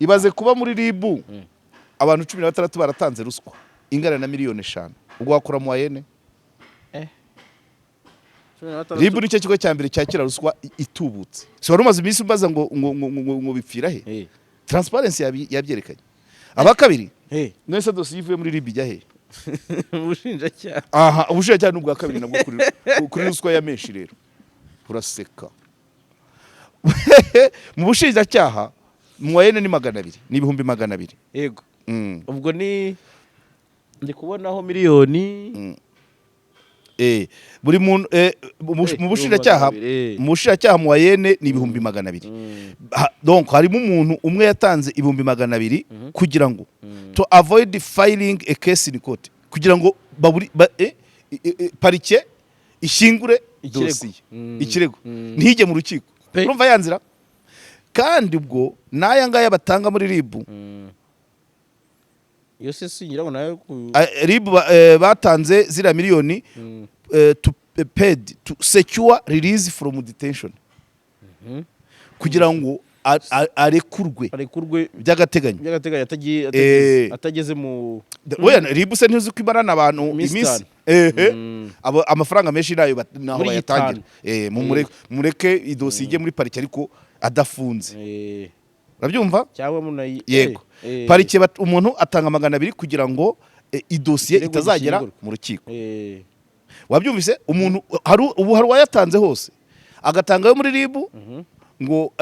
Ibaze kuba muri RIB abantu 16 baratanze ruswa ingana na miliyoni 5, ubwo wakora moyenne. 16. RIB nicyo kigo cya mbere cyakira ruswa itubutse. Si wari umaze iminsi umbaza ngo bipfira he? Transparency yabyerekanye. Aba kabiri, nese dosiye ivuye muri RIB ijya he? Ubushinjacyaha. Aha, ubushinjacyaha ni ubwa kabiri nabwo kuri ruswa ya menshi. Rero uraseka, mu bushinjacyaha moyenne ni 200, ni 200,000. Ubwo ni ndi kubonaho miliyoni. Buri muntu mu bushinjacyaha, 200,000. mu bushinjacyaha moyenne ni 200,000. Donc harimo umuntu umwe yatanze 200,000 kugira ngo to avoid filing a case in court, kugira ngo baburi ba, parike ishyingure Ikirego. dosiye, ikirego ntijye mu rukiko. Urumva yanzira? Kandi ubwo n'aya ngaya batanga muri RIB, Iyo se singira ngo nayo RIB batanze ziriya miliyoni to paid to secure release from detention, kugira ngo arekurwe arekurwe by'agateganyo. By'agateganyo, atagiye atageze mu Oya, RIB se ntizi ko imarana abantu Iminsi iminsi 5. Ehe. Amafaranga menshi nayo naho Muri bayatangira. gitanu. Mureke idosiye ijye muri parike ariko adafunze. Urabyumva? Cyangwa munayi Yego. Parike umuntu atanga 200 kugira ngo idosiye Ikirego itazagera gishyingurwe. mu rukiko. Wabyumvise? Umuntu hari ubu hari uwayatanze hose, agatanga ayo muri RIB ngo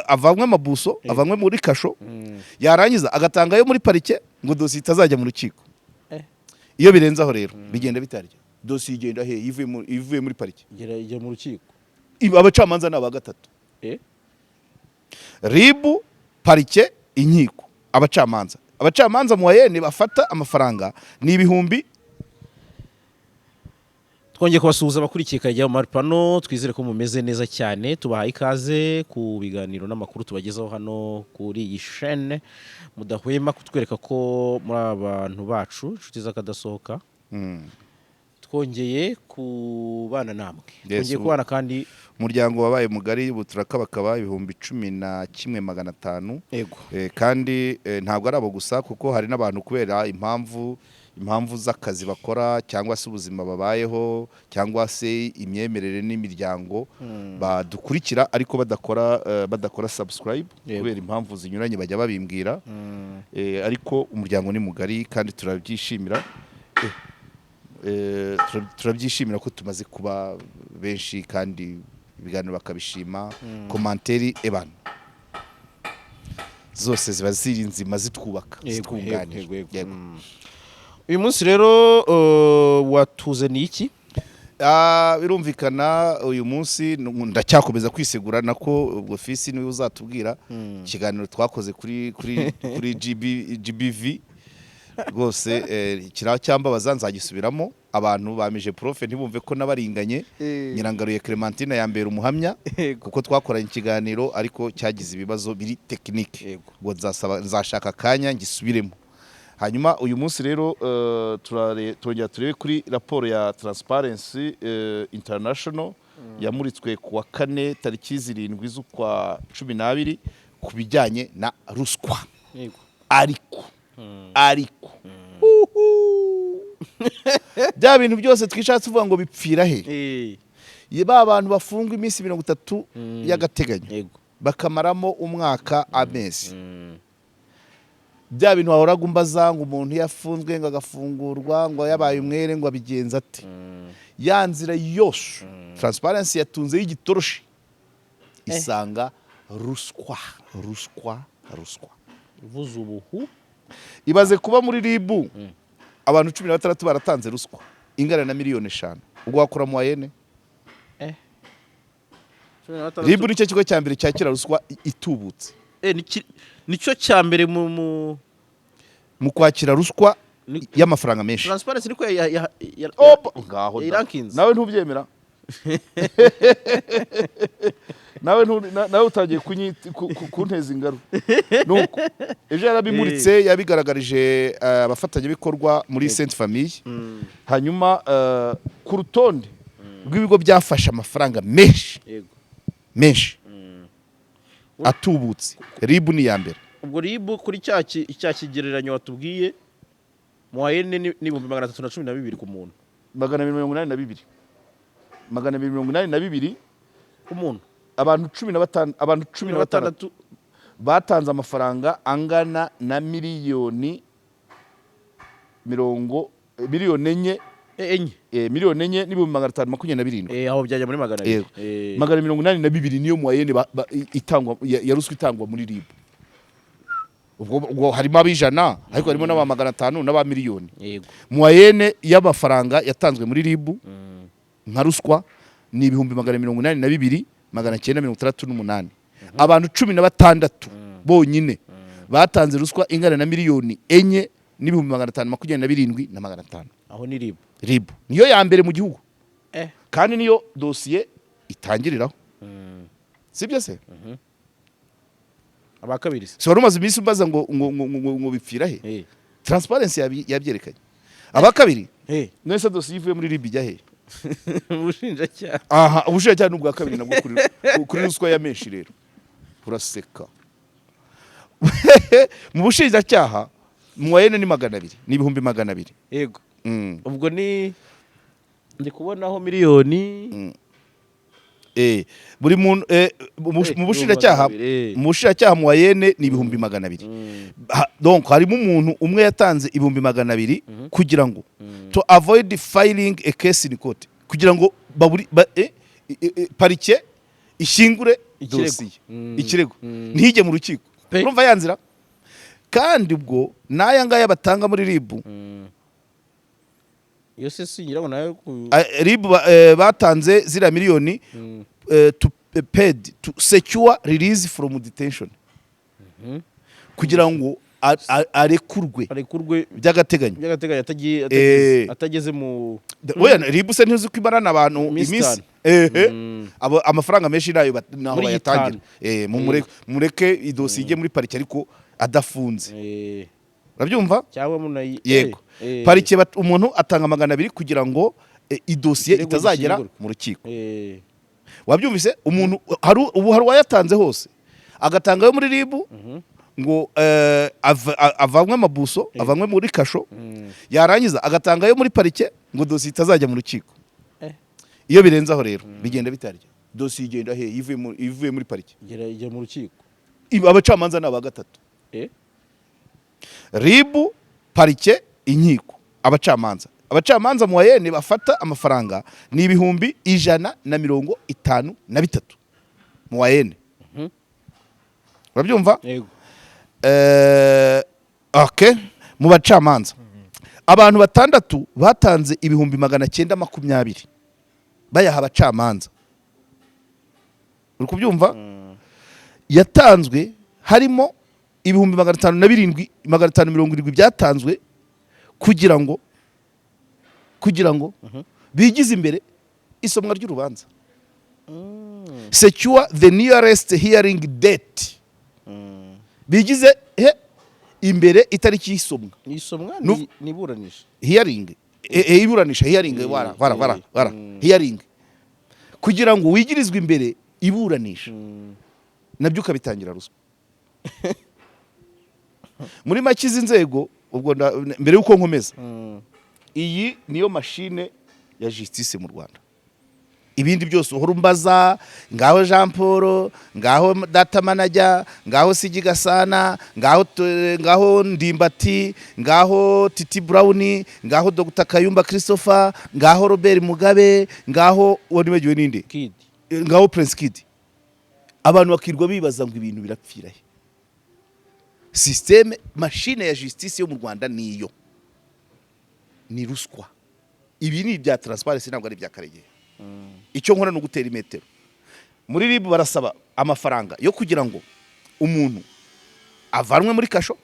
avanwe amabuso, avanwe muri kasho, yarangiza agatanga ayo muri parike ngo dosiye itazajya mu rukiko. Iyo birenze aho rero bigenda bitarya, dosiye igenda he ivuye muri parike? Igera mu rukiko. Abacamanza ni aba gatatu. RIB, parike, inkiko, abacamanza. Abacamanza moyenne bafata amafaranga ni ibihumbi Twongeye kubasuhuza abakurikiye Kajya mu Maripano. Twizere ko mumeze neza cyane. Tubahaye ikaze ku biganiro n'amakuru tubagezaho hano kuri iyi shene mudahwema kutwereka ko muri abantu bacu, inshuti z'akadasohoka. Twongeye kubana namwe, twongeye kubana kandi. Umuryango wabaye mugari, ubu turakabakaba 11,500. Kandi ntabwo ari abo gusa, kuko hari n'abantu kubera impamvu z'akazi bakora cyangwa se ubuzima babayeho cyangwa se imyemerere n'imiryango badukurikira ariko badakora subscribe, kubera impamvu zinyuranye bajya babimbwira. Ariko umuryango ni mugari kandi turabyishimira. Turabyishimira ko tumaze kuba benshi kandi ibiganiro bakabishima. Commentaire ebana zose ziba ziri nzima, zitwubaka, zitwunganira. Yego. Yego. Uyu munsi rero watuzaniye iki? Birumvikana, uyu munsi ndacyakomeza kwisegura nako ubwo fisi niwe uzatubwira ikiganiro twakoze kuri GB, GBV rwose kiracyambabaza, nzagisubiramo. Abantu bamije profe ntibumve ko nabaringanye. Nyirangaruye Clementine yambera umuhamya, kuko twakoranye ikiganiro ariko cyagize ibibazo biri technique. Ubwo nzasaba, nzashaka akanya ngisubiremo. Hanyuma uyu munsi rero turongera turebe kuri raporo ya Transparency International yamuritswe ku wa kane tariki 7 z'ukwa 12 ku bijyanye na ruswa. Ariko uhu, bya bintu byose twishatse tuvuga ngo bipfira he? Ba bantu bafungwa iminsi 30 y'agateganyo, bakamaramo umwaka, amezi, bya bintu wahoraga umbaza ngo umuntu iyo afunzwe ngo agafungurwa ngo yabaye umwere ngo abigenza ate, ya nzira yose Transparency yatunzeho igitoroshi isanga ruswa, ruswa, ruswa. Uvuze ubuhu. Ibaze kuba muri RIB abantu 16 baratanze ruswa ingana na miliyoni 5, ubwo wakora moyenne. RIB nicyo kigo cya mbere cyakira ruswa itubutse. Nicyo cya mbere mu Mu kwakira ruswa y'amafaranga menshi. Transparency niko Opa, ngaho da. yayirankinze. Nawe ntubyemera? Nawe nawe utangiye kunteza ingaru. Nuko ejo yarabimuritse, yabigaragarije abafatanyabikorwa muri Sainte Famille. Hanyuma ku rutonde rw'ibigo byafashe amafaranga menshi, menshi. Atubutse, RIB ni iya mbere. Ubwo RIB kuri cya kigereranyo watubwiye, moyenne ni 312,000 ku muntu. 282, 282. Ku muntu. Abantu 15, abantu 16 batanze amafaranga angana na miliyoni mirongo 4 million. 4. 4,527,000. Aho byajya muri 200. Yego. 282 niyo moyenne itangwa ya ruswa itangwa muri RIB. Ubwo harimo ab'ijana, ariko harimo n'aba 500 n'aba miliyoni. Moyenne y'amafaranga yatanzwe muri RIB nka ruswa ni 282,968. Abantu 16 bonyine batanze ruswa ingana na 4,527,500. Aho ni RIB. RIB niyo ya mbere mu gihugu. Kandi niyo dosiye itangiriraho, sibyo se? Aba kabiri se? Si wari umaze iminsi umbaza ngo bipfira he? Transparency yabyerekanye. Aba kabiri, none dosiye ivuye muri RIB ijya he? Ubushinjacyaha. Aha, ubushinjacyaha ni ubwa kabiri nabwo kuri ruswa ya menshi. Rero uraseka. Mu bushinjacyaha moyenne ni 200, ni 200,000. Ubwo ni ndi kubonaho miliyoni. Buri muntu mu bushinjacyaha, 200,000. mu bushinjacyaha moyenne ni 200,000. Donc harimo umuntu umwe yatanze 200,000 kugira ngo to avoid filing a case in court, kugira ngo baburi ba, parike ishyingure Ikirego. dosiye, ikirego ntijye mu rukiko. Urumva yanzira. Kandi ubwo n'aya ngaya batanga muri RIB, Iyo se singira ngo nayo ku RIB batanze ziriya miliyoni to paid to secure release from detention, kugira ngo arekurwe arekurwe by'agateganyo. By'agateganyo, atagiye atageze mu Oya, RIB se ntizi ko imarana abantu Iminsi iminsi 5. Ehe. Abo amafaranga menshi nayo naho Muri bayatangira. 5. Mureke idosiye ijye muri parike ariko adafunze. Urabyumva? Cyangwa munayi Yego. Parike umuntu atanga 200 kugira ngo idosiye Ikirego itazagera gishyingurwe. mu rukiko. Wabyumvise? Umuntu hari ubu hari uwayatanze hose, agatanga ayo muri RIB ngo avanwe amabuso, avanwe muri kasho, yarangiza agatanga ayo muri parike ngo dosiye itazajya mu rukiko. Iyo birenze aho rero bigenda bitarya, dosiye igenda he ivuye muri parike? Igera mu rukiko. Abacamanza ni aba gatatu. RIB, parike, inkiko, abacamanza. Abacamanza moyenne bafata amafaranga ni 153,000 moyenne. Urabyumva? Yego. Okay. Mu bacamanza abantu batandatu batanze 920,000 bayaha abacamanza. Uri kubyumva? Yatanzwe harimo 507,570 byatanzwe kugira ngo bigize imbere isomwa ry'urubanza, secure the nearest hearing date, bigize he imbere itariki y'isomwa. Isomwa ni iburanisha. Hearing, iburanisha, hearing, wara wara wara wara. Hearing, kugira ngo wigirizwe imbere iburanisha, nabyo ukabitangira ruswa. Muri make izi nzego, ubwo mbere y'uko nkomeza, iyi niyo mashine ya justice mu Rwanda. Ibindi byose uhora umbaza, ngaho Jean Paul, ngaho data manager, ngaho Sigi Gasana, ngaho ngaho Ndimbati, ngaho Titi Brown, ngaho Dr Kayumba Christopher, ngaho Robert Mugabe, ngaho uwo nibagiwe ninde? Kid. Ngaho Prince Kid, abantu bakirwa bibaza ngo ibintu birapfira he? Système, machine ya justice yo mu Rwanda niyo ni ruswa. Ibi ni ibya transparency, ntabwo ari ibya Karegeya. Icyo nkora ni ugutera imetero. Muri RIB barasaba amafaranga yo kugira ngo umuntu avanwe muri kasho.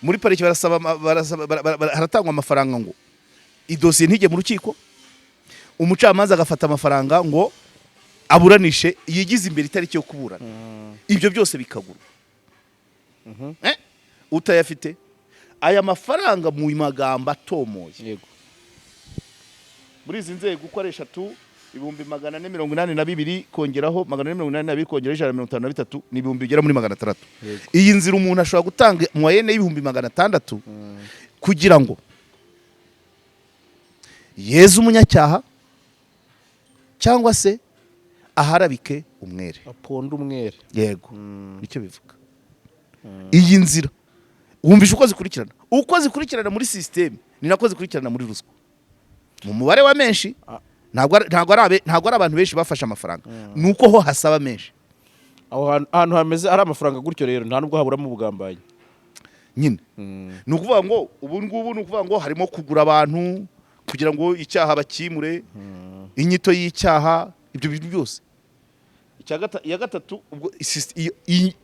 Muri pariki barasaba haratangwa amafaranga ngo idosiye ntijye mu rukiko. Umucamanza agafata amafaranga ngo aburanishe yigize imbere itariki yo kuburana. Ibyo byose bikagurwa. Utayafite aya mafaranga, mu magambo atomoye, Yego. muri izi nzego uko ari eshatu. 482,000 kongeraho 482 kongeraho 153 ni ibihumbi bigera muri 600. Yego. Iyi nzira umuntu ashobora gutanga moyenne y'600,000 kugira ngo yeze umunyacyaha cyangwa se aharabike umwere. Aponda umwere. Yego, nicyo bivuga. Iyi nzira wumvisha uko zikurikirana muri système, ni nako zikurikirana muri ruswa mu mubare wa menshi. Ntabwo ari abantu benshi bafashe amafaranga, ni uko ho hasaba menshi. Aho ahantu hameze ari amafaranga gutyo rero, nta nubwo haburamo ubugambanyi. Nyine ni ukuvuga ngo ubu ngubu ni ukuvuga ngo harimo kugura abantu kugira ngo icyaha bakimure, inyito y'icyaha, ibyo bintu byose. Iya gatatu ubwo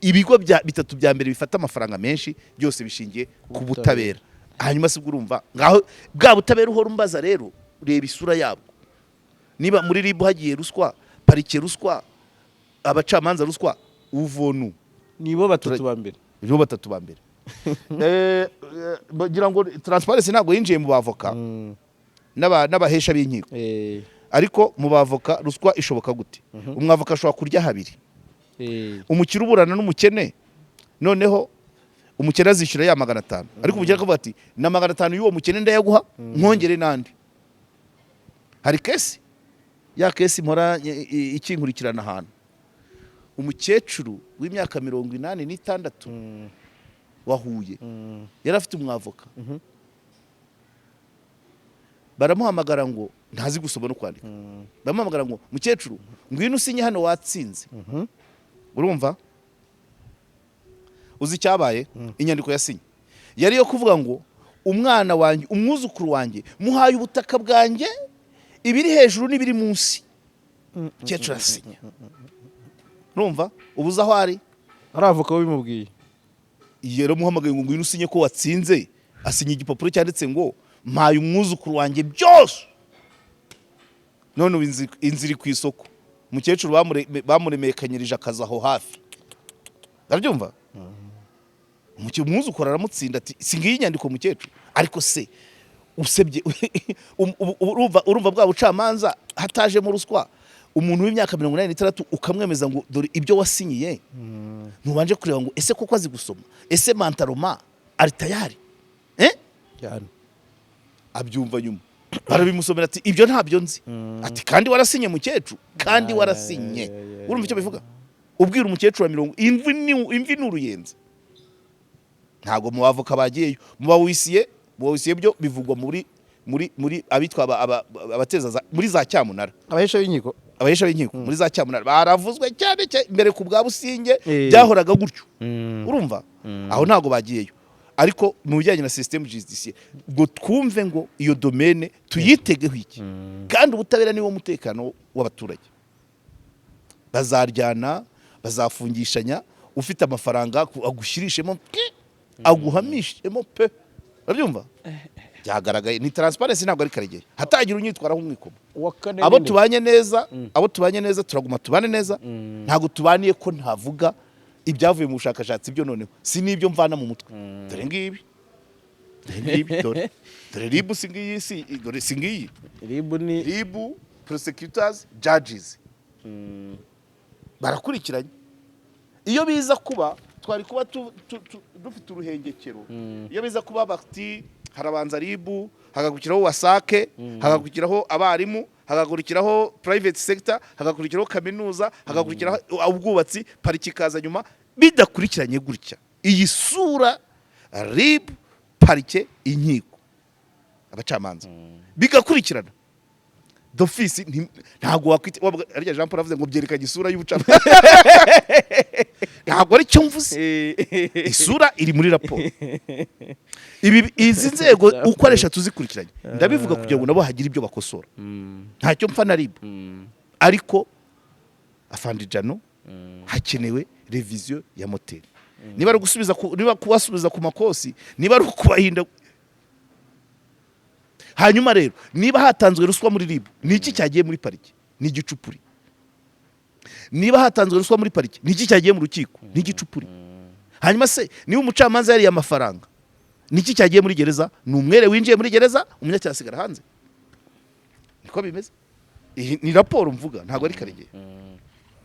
ibigo bitatu bya mbere bifata amafaranga menshi byose bishingiye ku butabera. Hanyuma se ubwo urumva ngaho bwa butabera uhora umbaza rero, reba isura yabwo. Niba muri RIB hagiye ruswa, parike ruswa, abacamanza ruswa, uvonu Nibo batatu ba mbere. Nibo batatu ba mbere. Bagira ngo Transparency ntabwo yinjiye mu bavoka n'abahesha b'inkiko. Ariko mu bavoka ruswa ishoboka gute? Umwavoka ashobora kurya habiri. Umukire uburana n'umukene, noneho umukene azishyura ya 500, ariko umukene akavuga ati: "Na 500 y'uwo mukene ndayaguha, nkongere n'andi." Hari case, ya case mpora ikinkurikirana ahantu, umukecuru w'imyaka 86 wahuye, yari afite umwavoka. Baramuhamagara ngo ntazi gusoma no kwandika. Baramuhamagara ngo: "Mukecuru, ngwino usinye hano, watsinze." Urumva, uzi icyabaye? Inyandiko yasinye yari iyo kuvuga ngo: "Umwana wanjye, umwuzukuru wanjye, muhaye ubutaka bwanjye, ibiri hejuru n'ibiri munsi." Umukecuru asinya. Urumva ubu uzi aho ari? Ari avoka wabimubwiye. Yaramuhamagaye ngo: "Ngwino usinye ko watsinze." Asinya igipapuro cyanditse ngo: "Mpaye umwuzukuru wanjye byose." None ubu inzu iri ku isoko. Umukecuru bamuremekanyirije akazi aho hafi, urabyumva? Umwuzukuru aramutsinda ati: "Si ngiyi inyandiko, mukecuru?" Ariko se usebye urumva bwa bucamanza hatajemo ruswa? Umuntu w'imyaka 86 ukamwemeza ngo: "Dore ibyo wasinyiye," ntubanje kureba ngo ese koko azi gusoma, ese mentalement ari tayari, eh? Cyane. Abyumva nyuma, barabimusomera, ati: "Ibyo ntabyo nzi." Ati: "Kandi warasinye, mukecuru, kandi warasinye." Urumva icyo bivuga? Ubwira umukecuru wa mirongo imvi ni uruyenzi. Ntabwo mu bavoka bagiyeyo, mu ba huissier byo bivugwa muri abitwa abateza muri za cyamunara. Abahesha b'inkiko. Abahesha b'inkiko muri za cyamunara baravuzwe cyane cyane mbere ku bwa Businge. Byahoraga gutyo. Urumva aho ntabwo bagiyeyo, ariko mu bijyanye na système judiciaire ngo twumve ngo iyo domaine tuyitegeho iki? Kandi ubutabera niwo mutekano w'abaturage. Bazaryana, bazafungishanya, ufite amafaranga agushyirishemo pe, aguhamishemo pe. Urabyumva, byagaragaye ni Transparency, ntabwo ari Karegeya. Hatagira unyitwaraho umwikomo. Uwa kane Abo nyine. tubanye neza, abo tubanye neza turaguma tubane neza. Ntabwo tubaniye ko ntavuga ibyavuye mu bushakashatsi byo, noneho si n'ibyo mvana mu mutwe. Dore ngibi, dore ngibi, dore dore RIB, si ngiyi? Si dore, si ngiyi? RIB ni RIB, prosecutors, judges barakurikiranye. Iyo biza kuba twari kuba dufite uruhengekero, iyo biza kuba bati harabanza RIB, hagakurikiraho WASAC, hagakurikiraho abarimu, hagakurikiraho private sector, hagakurikiraho kaminuza, hagakurikiraho ubwubatsi, pariki ikaza nyuma, bidakurikiranye gutya iyi sura, RIB, parike, inkiko, abacamanza, bigakurikirana d'office, ntabwo wakwita arya Jean Paul avuze ngo byerekanye isura y'ubucamanza. Ntabwo ari cyo mvuze, isura iri muri raporo. Ibi izi nzego uko ari eshatu zikurikiranye, ndabivuga kugira ngo nabo hagire ibyo bakosora. Ntacyo mpfa na RIB, ariko afande Jano, hakenewe révision ya moteri. Niba ari ugusubiza niba kubasubiza ku makosi, niba ari ukubahinda. Hanyuma rero niba hatanzwe ruswa muri RIB, ni iki cyagiye muri pariki? Ni igicupuri. Niba hatanzwe ruswa muri pariki, ni iki cyagiye mu rukiko? Ni igicupuri. Hanyuma se niba umucamanza yariye amafaranga, ni iki cyagiye muri gereza? Ni umwere winjiye muri gereza, umunyacyaha asigara hanze. Niko bimeze. Iyi ni raporo mvuga, ntabwo ari Karegeya.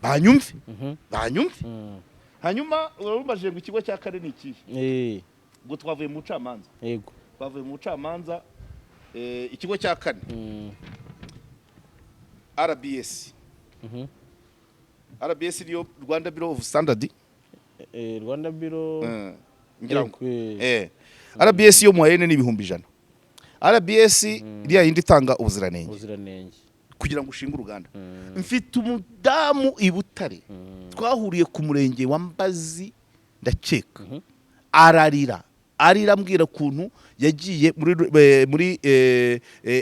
Banyumve, banyumve. Hanyuma urabumbaje ngo ikigo cya kane ni ikihe? Ubwo twavuye mu bucamanza. Twavuye mu bucamanza. Ikigo cya kane, RBS. RBS niyo Rwanda Bureau of Standard. Rwanda Bureau. Ngira ngo Yego. RBS yo mu moyenne ni 100,000. RBS iriya yindi itanga ubuziranenge Ubuziranenge. kugira ngo ushinge uruganda. Mfite umudamu i Butare, twahuriye ku murenge wa Mbazi ndakeka, ararira, arira ambwira ukuntu yagiye muri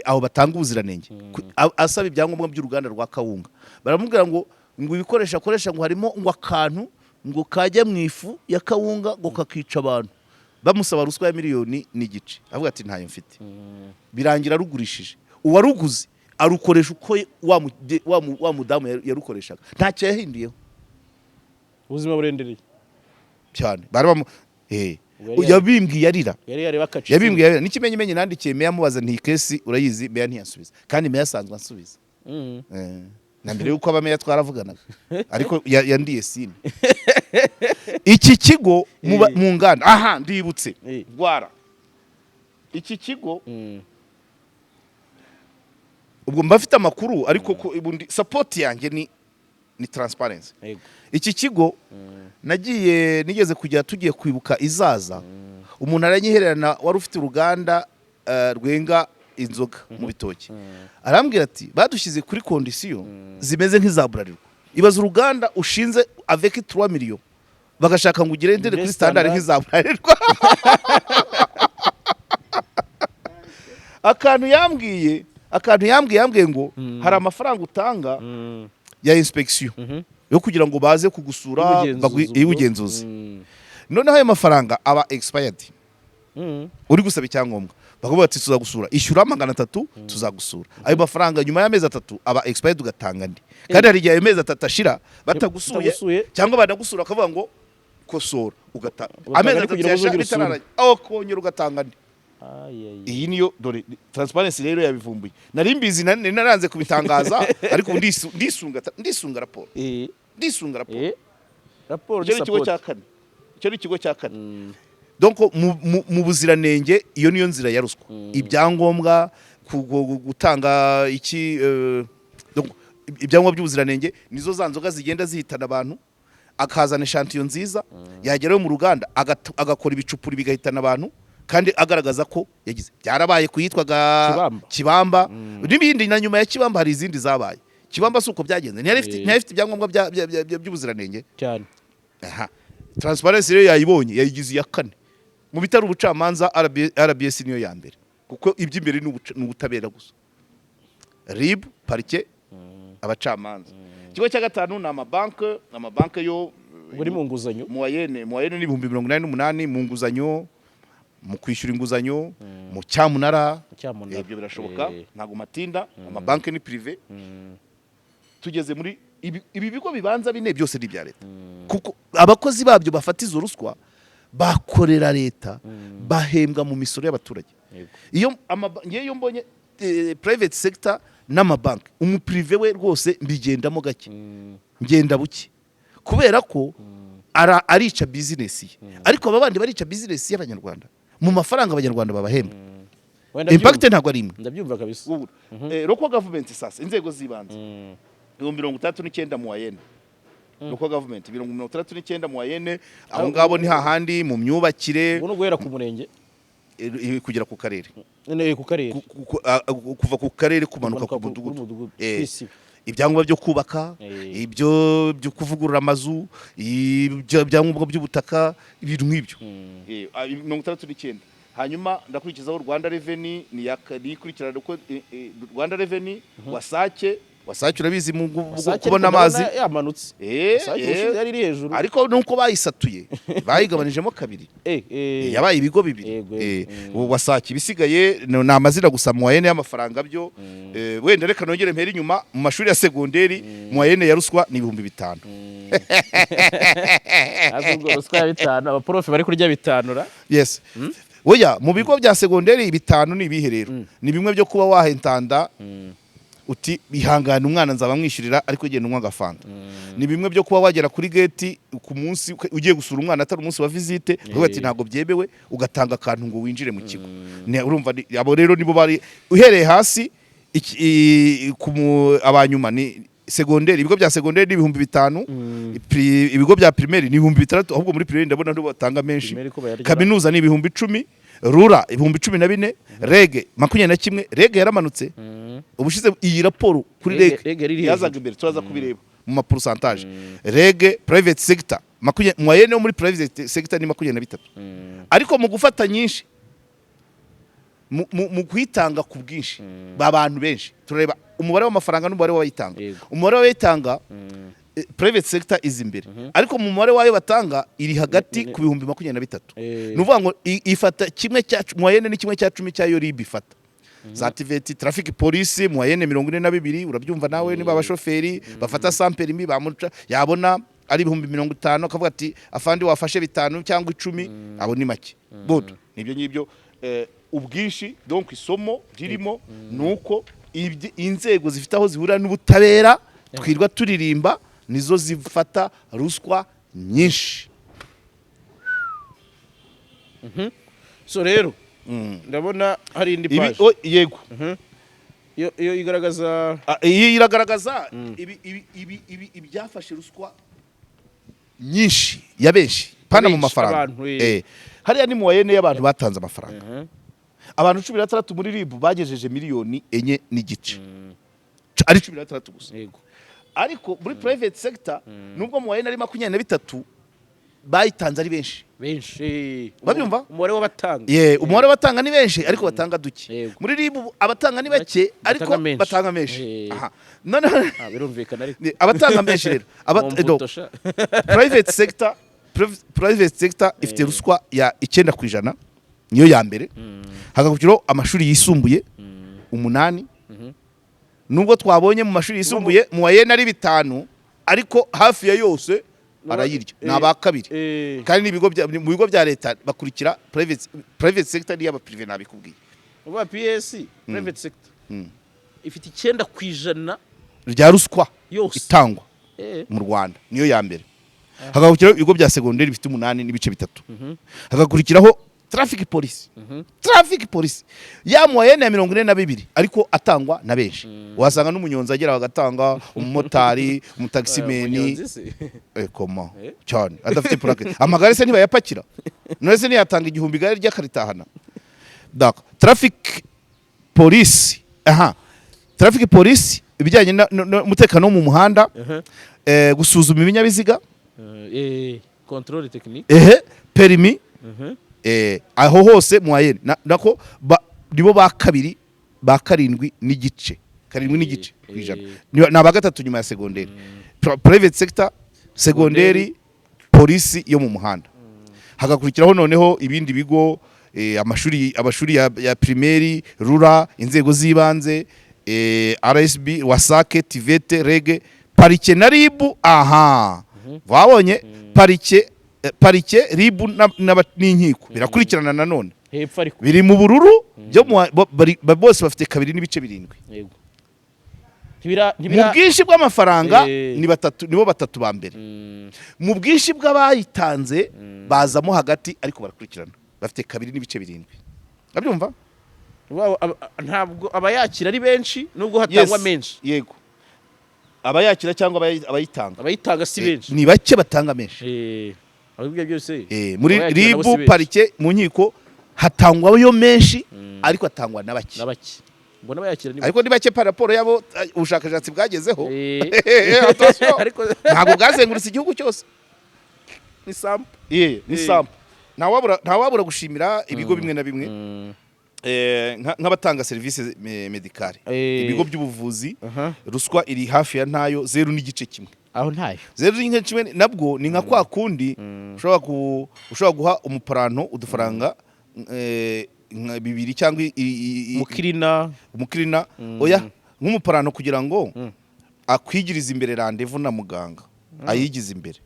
aho batanga ubuziranenge, asaba ibyangombwa by'uruganda rwa kawunga, baramubwira ngo ibikoresho akoresha ngo harimo ngo akantu ngo kajya mu ifu ya kawunga ngo kakica abantu. Bamusaba ruswa ya 1.5 miliyoni, avuga ati ntayo mfite. Birangira arugurishije, uwaruguze arukoresha uko wa mudamu yarukoreshaga, ntacyo yahinduyeho. Ubuzima burendereye. Cyane, bari bamu Ubwo yari yabimbwiye arira. Yari yareba akaci. Yabimbwiye arira. N'ikimenyimenyi, nandikiye meya mubaza nti case urayizi? Meya ntiyasubiza, kandi meya asanzwe ansubiza. Na mbere y'uko aba meya twaravuganaga, ariko yandiye sine. Iki kigo mu nganda, aha ndibutse, rwara iki kigo. Ubwo mba mfite amakuru, ariko ko ubundi support yanjye ni transparency. Iki kigo nagiye, nigeze kujya, tugiye kwibuka izaza, umuntu aranyihererana wari ufite uruganda rwenga inzoga mu bitoki, arambwira ati badushyize kuri condition zimeze nk'iza Bralirwa. Ibaza uruganda ushinze avec 3 millions, bagashaka ngo ugire ndere kuri standard standard. nk'iza Bralirwa. Akantu yambwiye ngo hari amafaranga utanga ya inspection yo kugira ngo baze kugusura. Y'ubugenzuzi ubwo. Y'ubugenzuzi. Noneho ayo mafaranga aba expired. Uri gusaba icyangombwa, bakavuga bati tuzagusura, ishyura 300 tuzagusura. Ayo mafaranga nyuma y'amezi 3 aba expired, ugatanga andi, kandi hari igihe ayo mezi 3 ashira batagusuye, Batagusuye. cyangwa banagusura bakavuga ngo kosora, ugata Ugatanga amezi andi 3 kugira ngo yashira uzongere usure. bitararangira, aho kongera ugatanga andi. Ay, ay, ay. Iyi niyo, dore Transparency rero yabivumbuye. Nari mbizi, nari naranze kubitangaza, ariko ubu ndisunga raporo. Ndisunga raporo. Raporo. Icyo ni ikigo support. cya kane. Icyo ni ikigo cya kane. Donc mu buziranenge, iyo niyo nzira ya ruswa: ibyangombwa, gutanga iki, donc ibyangombwa by'ubuziranenge nizo za nzoga zigenda zihitana abantu, akazana échantillon nziza, yagerayo mu ruganda agakora ibicupuri bigahitana abantu, kandi agaragaza ko yagize. Byarabaye ku yitwaga Kibamba. Kibamba n'ibindi, na nyuma ya Kibamba hari izindi zabaye. Kibamba si uko byagenze? Ntiyari ifite ntiyari ifite ibyangombwa by'ubuziranenge? Cyane. Aha Transparency rero yayibonye, yayigize iya kane mu bitari ubucamanza. RBS niyo ya mbere, kuko iby'imbere ni ubutabera gusa: RIB, parike, abacamanza. Ikigo cya gatanu ni amabanke. Amabanke yo Ubwo ni mu nguzanyo. Moyenne ni 88,000 mu nguzanyo, mu kwishyura inguzanyo, mu cyamunara. Cyamunara. Ibyo birashoboka. Ntabwo matinda, amabanke ni privé. Tugeze muri ibi bigo bibanza bine, byose ni ibya leta, kuko abakozi babyo bafata izo ruswa bakorera leta, bahembwa mu misoro y'abaturage. Iyo ngewe iyo mbonye private sector n'amabanki, umuprivé we rwose mbigendamo gake, ngenda buke, kubera ko arica business ye, ariko aba bandi barica business y'abanyarwanda mu mafaranga abanyarwanda babahemba. Wenda. Impact ntabwo ari imwe. Ndabyumva kabisa. Local government sasa, inzego z'ibanze, 69,000 moyenne. Local government 69 moyenne. Aho ngabo ni hahandi mu myubakire. Ubwo no guhera ku murenge? Kugera ku karere. Ne, ku karere. Kuva ku karere kumanuka ku Kumanuka mudugudu. Kuri mudugudu. Kw'isibo. Ibyangombwa byo kubaka, ibyo byo kuvugurura amazu, ibyo byangombwa by'ubutaka, ibintu nk'ibyo. 69. Hanyuma ndakurikizaho Rwanda Revenue, ni ikurikirana uko Rwanda Revenue, WASAC. WASAC urabizi mu WASAC kubona ariko amazi. ndabona yamanutse. WASAC ubushize yari iri hejuru. Ariko nuko bayisatuye, bayigabanijemo kabiri. Yabaye ibigo bibiri. Yego, Ubu WASAC ibisigaye ni amazina gusa. Moyenne y'amafaranga byo, wenda reka nongere mpere inyuma mu mashuri ya segonderi, moyenne ya ruswa ni 5000. Ariko ubwo ruswa ya 5, abaporofe bari kurya 5 ra? Yes, oya, mu bigo bya segonderi 5 ni ibihe rero? Ni bimwe byo kuba waha intanda. Uti bihangane, umwana nzaba mwishyurira, ariko genda unywa agafanta. Ni bimwe byo kuba wagera kuri gate ku munsi ugiye gusura umwana, atari umunsi wa visite, ukavuga ati ntabwo byemewe, ugatanga akantu ngo winjire mu kigo. Urumva abo rero nibo bari uhereye hasi abanyuma ni segonderi. Ibigo bya segonderi ni 5000, ibigo bya primaire ni 6000. Ahubwo muri primaire ndabona nibo batanga menshi. Primaire ko bayarya. Kaminuza ni 10,000, RURA 14,000, REG 21. REG yaramanutse ubushize. Iyi raporo kuri REG. REG REG yari iri yazaga hejuru. imbere, turaza kubireba mu ma pourcentage. REG, private sector moyenne yo muri private sector ni 23, ariko mu gufata nyinshi, mu kuyitanga ku bwinshi, abantu benshi, turareba umubare w'amafaranga n'umubare w'abayitanga. Umubare w'abayitanga, private sector iza imbere, ariko mu mubare wayo batanga iri hagati ku 23,000. Ni ukuvuga ngo ifata kimwe cya moyenne ni 9% cyayo RIB ifata. Za TVET, traffic police, moyenne 42. Urabyumva nawe, niba abashoferi bafata sans permis bamuca, yabona ari 50,000 akavuga ati afandi wafashe 5 cyangwa 10, abo ni make. Good, nibyo ngibyo. Ubwinshi, donc isomo ririmo ni uko inzego zifite aho zihurira n'ubutabera twirwa turirimba nizo zifata ruswa nyinshi. So rero ndabona hari indi Ibi page. Oh, yego. Iyo igaragaza Ah, iyi iragaragaza ibi ibyafashe ruswa nyinshi ya benshi, pana mu Benshi, mafaranga. abantu. Hariya ni moyenne y'abantu batanze amafaranga. Abantu 16 muri RIB bagejeje miliyoni 4.5, ari 16 gusa. Ariko muri private sector, nubwo moyenne ari 23, bayitanze ari benshi. Benshi. Babyumva? Umubare w'abatanga. Ye, umubare w'abatanga ni benshi, ariko batanga duke. Muri RIB abatanga ni bake, ariko Batanga menshi. batanga menshi. Aha noneho Ah, birumvikana ariko. Abatanga menshi rero Mu mbuto sha. Private sector, private sector ifite ruswa ya 9%, niyo ya mbere. Hagakurikiraho amashuri yisumbuye 8, nubwo twabonye mu mashuri yisumbuye moyenne ari 5, ariko hafi ya yose arayirya, ni aba kabiri. Kandi mu bigo bya leta bakurikira private sector, n'iy'aba privé nabikubwiye. Uvuga PS, private sector ifite 9% rya ruswa yose itangwa mu Rwanda, niyo ya mbere. Hagakurikiraho ibigo bya segonderi bifite 8.3, hagakurikiraho traffic police. Traffic police ya moyenne ya 42, ariko atangwa na benshi. Wasanga n'umunyonzi agera bagatanga, umumotari, umutaximan. Umunyonzi se? Koma cyane adafite plaque, amagare se ntibayapakira? None se ntiyatanga 1000 igare ry'akaritahana? D'accord, traffic police, aha traffic police ibijyanye n'umutekano wo mu muhanda, gusuzuma ibinyabiziga, Contrôle technique. Ehe, permis. Aho hose moyenne nako nibo ba kabiri, ba 7.5, 7.5 ku ijana. Ni aba gatatu nyuma ya segonderi. Private sector, segonderi, polisi yo mu muhanda. Hagakurikiraho noneho ibindi bigo, amashuri ya primaire, RURA, inzego z'ibanze, RSB, WASAC, TVET, REG, parike na RIB. Aha wabonye parike, RIB n'inkiko birakurikirana nanone. Hepfo ariko. Biri mu bururu byo bose bafite 2.7. Yego, ntibira Mu ntibira bwinshi bw'amafaranga ni batatu, nibo batatu ba mbere. Mu bwinshi bw'abayitanze bazamo hagati, ariko barakurikirana, bafite 2.7. Urabyumva? Ntabwo abayakira ari benshi nubwo hatangwa Yes, menshi. Yego, abayakira cyangwa abayitanga. Abayitanga si benshi. Ni bake batanga menshi. Aho ibyo byose Muri abayakira nabo si RIB, benshi. parike, mu nkiko hatangwayo menshi, ariko atangwa na bake. Na bake, mbona abayakira ni Ariko ni bake par rapport yabo ubushakashatsi bwagezeho. Attention. Ariko ntabwo bwazengurutse igihugu cyose. Ni sample. Ni sample. Ntawabura gushimira ibigo bimwe na bimwe, nk'abatanga serivisi médicale, ibigo by'ubuvuzi, ruswa iri hafi ya ntayo, 0.1. Aho ntayo. 0.1 nabwo ni nka kwa kundi ushobora guha umuparanto udufaranga nka bibiri cyangwa Mukirina. Umukirina, oya, nk'umuparanto kugira ngo akwigirize imbere rendez-vous na muganga, ayigize imbere,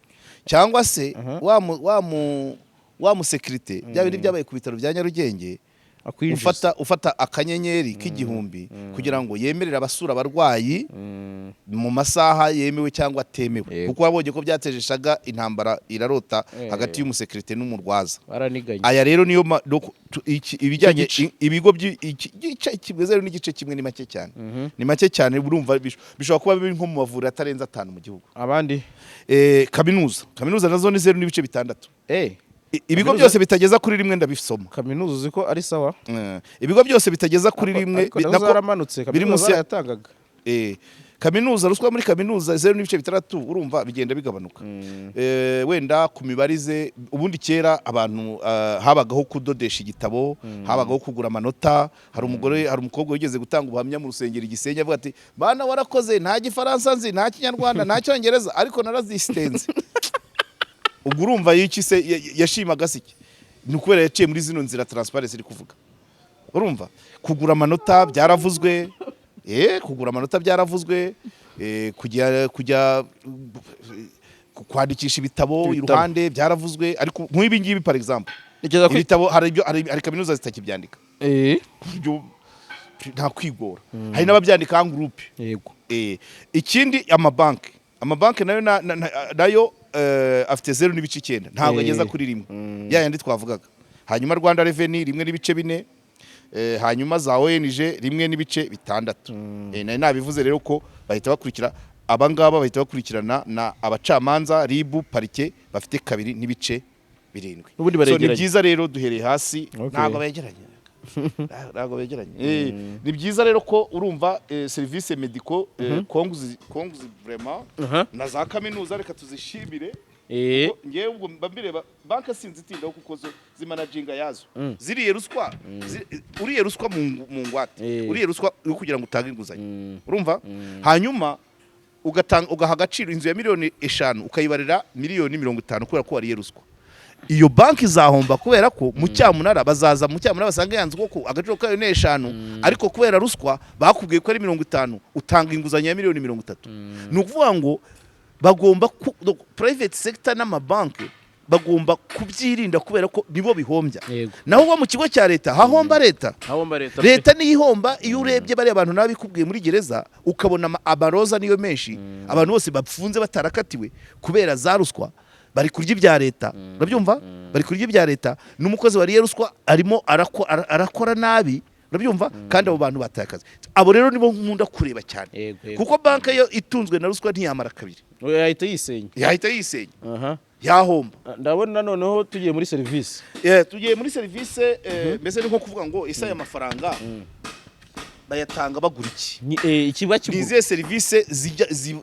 cyangwa se wa mu wa mu wa musekirite, bya bindi byabaye ku bitaro bya Nyarugenge. Akwinjiza. Ufata akanyenyeri k'igihumbi kugira ngo yemerere abasura abarwayi mu masaha yemewe cyangwa atemewe, kuko wabonye ko byateje ishaga, intambara irarota hagati y'umusekirite n'umurwaza. Baraniganye. Aya rero niyo ibijyanye Icyo gice. ibigo by'igice kimwe, 0.1 ni make cyane, ni make cyane. Urumva bishobora kuba biri nko mu mavuriro atarenze atanu mu gihugu. Abandi? Kaminuza nazo ni 0.6. Ibigo byose bitageza kuri rimwe ndabisoma. Kaminuza uzi ko ari sawa. Ibigo byose bitageza kuri rimwe Ariko nazo zaramanutse. Biri Kaminuza munsi ya zarayatangaga. Kaminuza, ruswa muri kaminuza 0.6. Urumva bigenda bigabanuka. Wenda ku mibarize, ubundi kera abantu habagaho kudodesha igitabo, habagaho kugura amanota. Hari umugore, hari umukobwa wigeze gutanga ubuhamya mu rusengero i Gisenyi avuga ati: "Bana, warakoze, nta Gifaransa nzi, nta Kinyarwanda, nta Cyongereza, ariko narazisitenze." Ubwo urumva y'iki se yashimaga se iki? Ni ukubera yaciye muri zino nzira transparency iri kuvuga. Urumva kugura amanota byaravuzwe, kugura amanota byaravuzwe, kujya kwandikisha ibitabo Ibitabo. iruhande byaravuzwe. Ariko nk'ibi ngibi, par exemple, Ntekereza ko ibitabo hari ibyo, hari kaminuza zitakibyandika. Ibyo nta kwigora, hari n'ababyandika en groupe. Ikindi amabanki nayo nayo afite 0.9, ntabwo ageza kuri rimwe ya yandi twavugaga. Hanyuma Rwanda Revenue 1.4, hanyuma za ONG 1.6. Nari nabivuze rero ko bahita bakurikira abangaba, bahita bakurikirana na abacamanza, RIB, parike, bafite 2.7. N'ubundi So, ni baregeranye. byiza rero, duhereye hasi. Ntabwo begeranye, ntabwo begeranye. Ni byiza rero ko urumva serivisi médico, congs, congs vraiment. Na za kaminuza reka tuzishimire. Kuko ngewe ubwo mba mbireba, banki sinzitindaho kuko zo zimanaginga yazo. Ziriye ruswa, uriye ruswa mu ngwate, uriye ruswa yo kugira ngo utange inguzanyo, urumva, hanyuma ugatanga, ugaha agaciro inzu ya miliyoni 5 ukayibarira miliyoni 50 kubera ko wariye ruswa, iyo banki izahomba, kubera ko mu cyamunara bazaza, mu cyamunara basanga yanze koko agaciro kayo ni 5, ariko kubera ruswa bakubwiye ko ari 50, utanga inguzanyo ya miliyoni 30. Ni ukuvuga ngo bagomba private sector n'amabanki bagomba kubyirinda kubera ko nibo bihombya. Naho uwo mu kigo cya leta hahomba leta. Hahomba leta pe. Leta niyo ihomba. Iyo urebye bariya bantu nabikubwiye muri gereza, ukabona amaroza niyo menshi, abantu bose bafunze batarakatiwe kubera za ruswa bari kurya ibya leta, urabyumva, bari kurya ibya leta, n'umukozi wariye ruswa arimo arakora nabi, urabyumva, kandi abo bantu bataye akazi. Abo rero nibo nkunda kureba cyane, Yego, yego. kuko banki yo itunzwe na ruswa ntiyamara kabiri. Oya, yahita yisenya. Yahita yisenya. Yahomba. Ndabona noneho tugiye muri serivisi. Tugiye muri serivisi, mbese ni nko kuvuga ngo ese aya mafaranga bayatanga bagura iki? Ni ikiba Ni kigura. izihe serivisi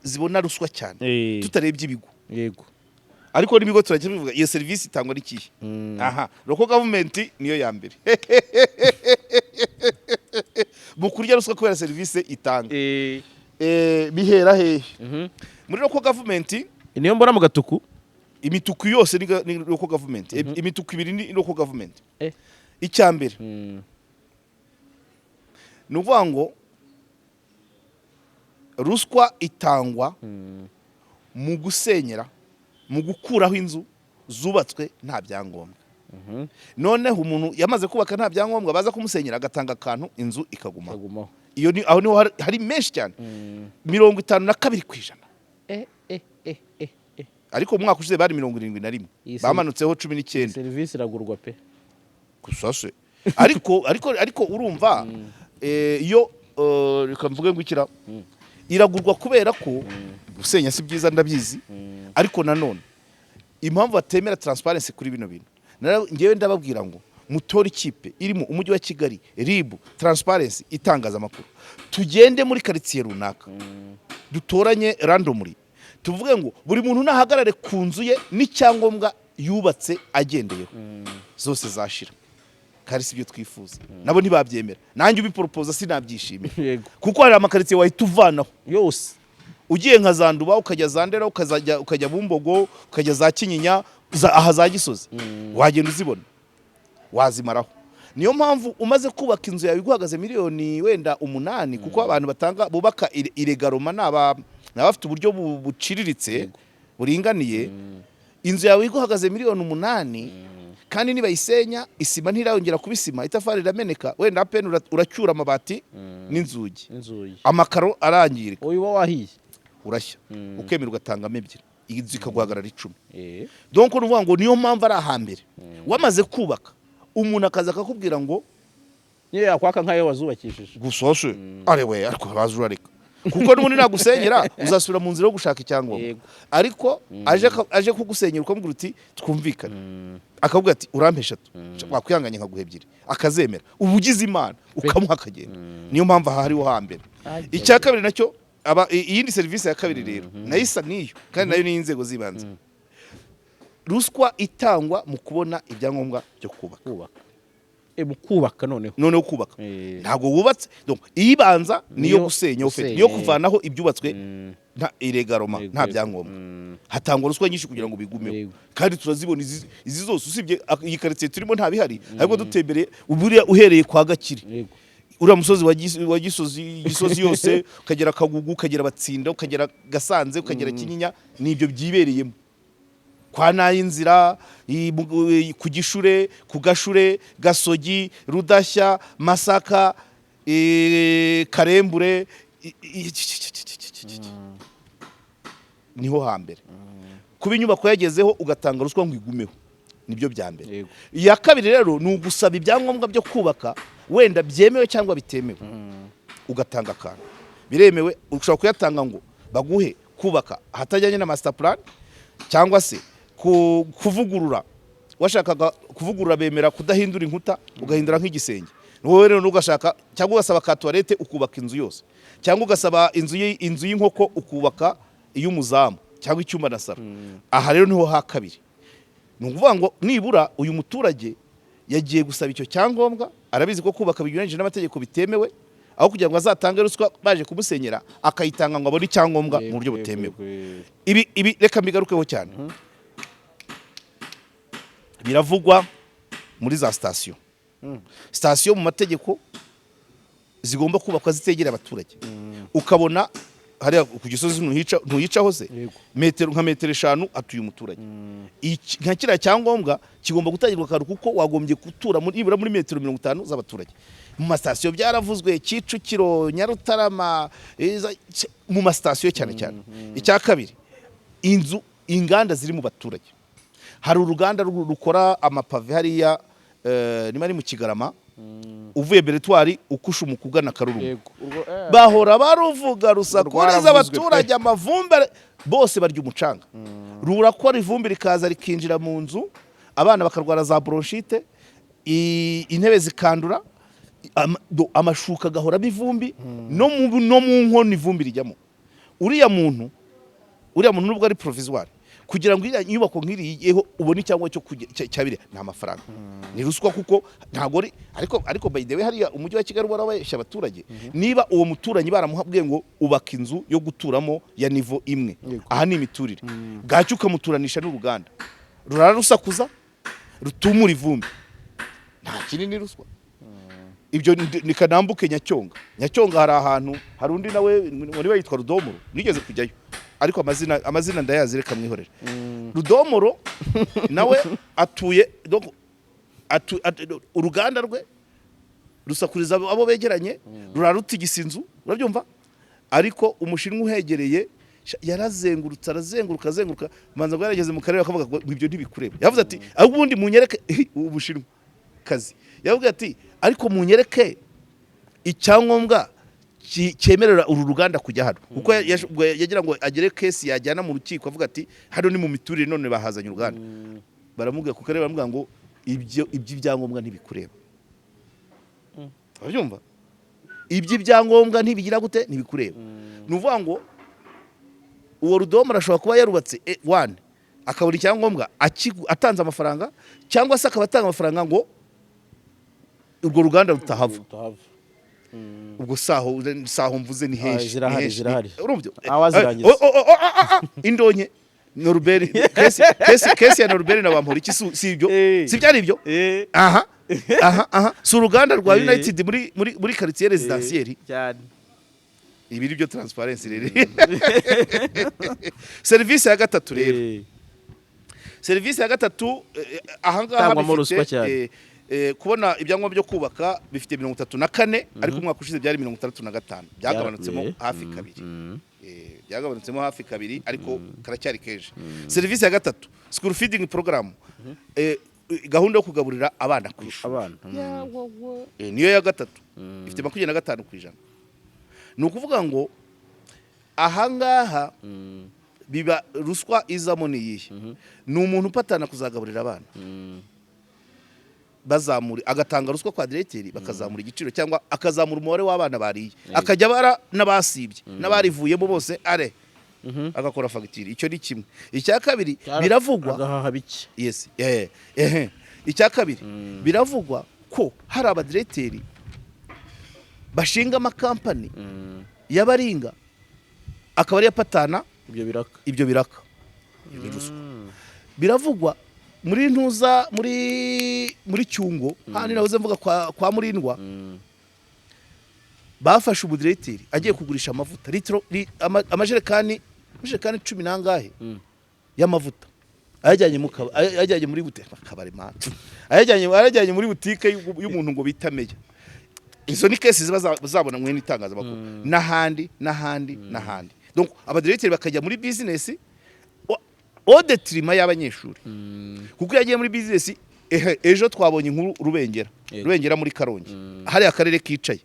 zibona ruswa cyane, tutarebye ibigo? Ariko n'ibigo turajya bivuga iyo serivisi itangwa n'ikihe. Aha local government niyo ya mbere mu kurya ruswa kubera serivisi itanga. Bihera hehe? Muri local government, Niyo mbona mu gatuku. imituku yose ni local government. Imituku ibiri ni local government. Icya mbere ni ukuvuga ngo ruswa itangwa mu gusenyera, mu gukuraho inzu zubatswe nta byangombwa. Noneho umuntu yamaze kubaka nta byangombwa, baza kumusenyera agatanga akantu, inzu ikagumaho. Kagumaho. Iyo ni aho niho hari menshi cyane, 52%. Ariko mu mwaka ushize bari 71. Bamanutseho 19. Serivisi iragurwa pe. Gusa se ariko urumva, iyo reka mvuge ngo ikira iragurwa kubera ko gusenya si byiza, ndabizi. Ariko nanone impamvu batemera transparency kuri bino bintu, ngewe ndababwira ngo mutore ikipe irimo Umujyi wa Kigali, RIB, transparency, itangazamakuru, tugende muri karitsiye runaka, dutoranye randomly, tuvuge ngo buri muntu nahagarare ku nzu ye n'icyangombwa yubatse agendeyeho, zose zashira. Kandi si byo twifuza, nabo ntibabyemera, nanjye ubiporopoza sinabyishimira. Kuko hari amakaritsiye wahita uvanaho yose. Ugiye nka za Nduba, ukajya za Ndera, ukazajya ukajya Bumbogo, ukajya za Kinyinya, aha za Gisozi, wagenda uzibona, wazimaraho. Niyo mpamvu umaze kubaka inzu yawe iguhagaze miliyoni wenda 8, kuko abantu batanga bubaka iregaroma ni abafite uburyo buciriritse buringaniye. Inzu yawe iguhagaze miliyoni 8. Kandi nibayisenya, isima ntirongera kuba isima, itafari rirameneka, wenda apeni uracyura amabati n'inzugi, inzugi, amakaro arangirika. Uyu uba wahiye. Urashya, ukemera ugatangamo ebyiri, inzu ikaguhagarara 10. Donc ni ukuvuga ngo niyo mpamvu ari ahambere wamaze kubaka, umuntu akaza akakubwira ngo Niyo yakwaka nk'ayo wazubakishije. Gusoshe arewe, ariko baza urareka, kuko n'ubundi nagusenyera uzasubira mu nzira yo gushaka icyangombwa. Ariko aje kugusenyera, ukamubwira uti twumvikane, akavuga ati urampa eshatu, wakwihanganye nkaguha ebyiri, akazemera. Uba ugize Imana ukamuha akagenda. Niyo mpamvu aha hariho hambere. Icya kabiri nacyo aba iyindi serivisi ya kabiri rero nayo isa n'iyo, kandi nayo ni iy'inzego z'ibanze: ruswa itangwa mu kubona ibyangombwa byo kubaka. Kubaka, mu kubaka noneho. Noneho kubaka, ntabwo wubatse. Donc iyibanza niyo Niyo gusenya ufite, gusenya, niyo kuvanaho ibyubatswe nta illégalement, nta byangombwa. Hatangwa ruswa nyinshi kugira ngo bigumeho. Kandi turazibona izi zose, usibye iyi karitsiye turimo nta bihari, ariko dutembereye buriya uhereye kwa Gakire, uriya musozi wa Gisozi, Gisozi yose, ukagera Kagugu, ukagera Batsinda, ukagera Gasanze, ukagera Kinyinya, ni ibyo byibereyemo kwa Nayinzira, ku Gishure, ku Gashure, Gasogi, Rudashya, Masaka, Karembure, niho hambere kuba inyubako yagezeho ugatanga ruswa ngo igumeho, nibyo bya mbere. Iya kabiri rero ni ugusaba ibyangombwa byo kubaka, wenda byemewe cyangwa bitemewe, ugatanga akantu. Biremewe, ushobora kuyatanga ngo baguhe kubaka ahatajyanye na master plan, cyangwa se kuvugurura. Washakaga kuvugurura, bemera kudahindura inkuta, ugahindura nk'igisenge. Wowe rero ugashaka, cyangwa ugasaba ka toilette ukubaka inzu yose, cyangwa ugasaba inzu y'inkoko ukubaka iy'umuzamu cyangwa icyumba na salo. Aha rero niho ha kabiri. Ni ukuvuga ngo nibura uyu muturage yagiye gusaba icyo cyangombwa, arabizi ko kubaka binyuranyije n'amategeko bitemewe, aho kugira ngo azatange ruswa baje kumusenyera, akayitanga ngo abone icyangombwa mu buryo butemewe. Ibi reka mbigarukeho cyane. Biravugwa muri za sitasiyo. Sitasiyo mu mategeko zigomba kubakwa zitegera abaturage. Ukabona hariya ku Gisozi ntuyicaho se? Yego. Metero nka metero 5 atuye umuturage. Nka kiriya cyangombwa kigomba gutangirwa akantu, kuko wagombye gutura nibura muri metero 50 z'abaturage. Mu masitasiyo byaravuzwe, Kicukiro, Nyarutarama, mu masitasiyo cyane cyane. Icya kabiri, inzu, inganda ziri mu baturage. Hari uruganda rukora amapave hariya, niba ari mu Kigarama, uvuye Beretwari ukusha ugana Karuruma. Yego. Urwo, Bahora baruvuga, rusakuriza Rwaravuzwe pe. abaturage amavumbi, bose barya umucanga, rurakora ivumbi rikaza rikinjira mu nzu, abana bakarwara za bronchite, intebe zikandura, amashuka agahoramo ivumbi, no mu nkono ivumbi rijyamo. Uriya muntu nubwo ari provisoire, kugira ngo iriya nyubako nk'iriya igeho ubone icyangombwa cyo cya biriya, ni amafaranga, ni ruswa, kuko ntabwo ari. Ariko by the way, hariya Umujyi wa Kigali warabeshya abaturage. Niba uwo muturanyi baramuhabwiye ngo ubaka inzu yo guturamo ya niveau imwe, aha ni imiturire, bwacyo ukamuturanisha n'uruganda rurara rusakuza, rutumura ivumbi, nta kindi, ni ruswa. Ibyo nikanambuke Nyacyonga. Nyacyonga hari ahantu hari undi nawe muri we yitwa Rudomoro, nigeze kujyayo, ariko amazina ndayazi, reka mwihorere. Rudomoro nawe atuye, donc, uruganda rwe rusakuriza abo begeranye, rurarutigisa inzu, urabyumva. Ariko Umushinwa uhegereye yarazengurutse, arazenguruka, azenguruka, manza ngo yarageze mu karere akavuga ngo ibyo ntibikureba. Yavuze ati ahubwo ubundi munyereke Ubushinwa kazi. Yavuze ati ariko munyereke icyangombwa cyemerera uru ruganda kujya hano, kuko ubwo yagira ngo agere case yajyana mu rukiko, avuga ati hano ni mu miturire, none bahazanye uruganda. Baramubwira ku karere, baramubwira ngo ibyo iby'ibyangombwa ntibikureba. Urabyumva? Iby'ibyangombwa ntibigira gute? Ntibikureba. Ni ukuvuga ngo uwo Rudomo arashobora kuba yarubatse one akabona icyangombwa atanze amafaranga, cyangwa se akaba atanga amafaranga ngo urwo ruganda rutahava. Rutahava. Ubwo saho mvuze ni henshi. Zirahari, ni henshi, zirahari. Urumva? Awazirangiza. Oh, ah, ah, ah, indonke Norbert, case ya Norbert na Bamporiki, si ibyo? Si byari ibyo? Aha si uruganda rwa United muri quartier résidentiel? Cyane. Ibi ni byo transparency rero. Serivisi ya gatatu rero, Serivisi ya gatatu, ahangaha Itangwamo bifite, ruswa cyane. Kubona ibyangombwa byo kubaka bifite 34, ariko umwaka ushize byari 65, byagabanutsemo hafi kabiri. Byagabanutsemo hafi kabiri, ariko karacyari kenshi. Serivisi ya gatatu, school feeding program, gahunda yo kugaburira abana ku ishuri. Abana. Niyo ya gatatu, ifite 25%. Ni ukuvuga ngo ahangaha biba ruswa izamo ni iyihe? Ni umuntu upatana kuzagaburira abana, bazamura, agatanga ruswa kwa diregiteri, bakazamura igiciro cyangwa akazamura umubare w'abana bariye, akajya bara n'abasibye n'abarivuyemo bose, are agakora fagitire. Icyo ni kimwe. Icya kabiri, biravugwa agahaha bike. Yes, icya kabiri, biravugwa ko hari abadiregiteri bashinga amakampani y'abaringa, akaba ariyo apatana ibyo biraka. Ibyo biraka. Iyo ni ruswa. Biravugwa muri ntuza, muri Cyungo handi nahoze mvuga kwa Murindwa, bafashe umudiregiteri agiye kugurisha amavuta litiro amajerekani cumi n'angahe y'amavuta, ayajyanye mu ayajyanye muri butike, akabari man, ayajyanye muri butike y'umuntu ngo bita Meya. Izo ni case ziba zabona mwene itangazamakuru n'ahandi n'ahandi n'ahandi. Donc abadiregiteri bakajya muri business au détriment y'abanyeshuri, kuko iyo agiye muri business, ejo twabonye inkuru Rubengera. Rubengera muri Karongi, hariya akarere kicaye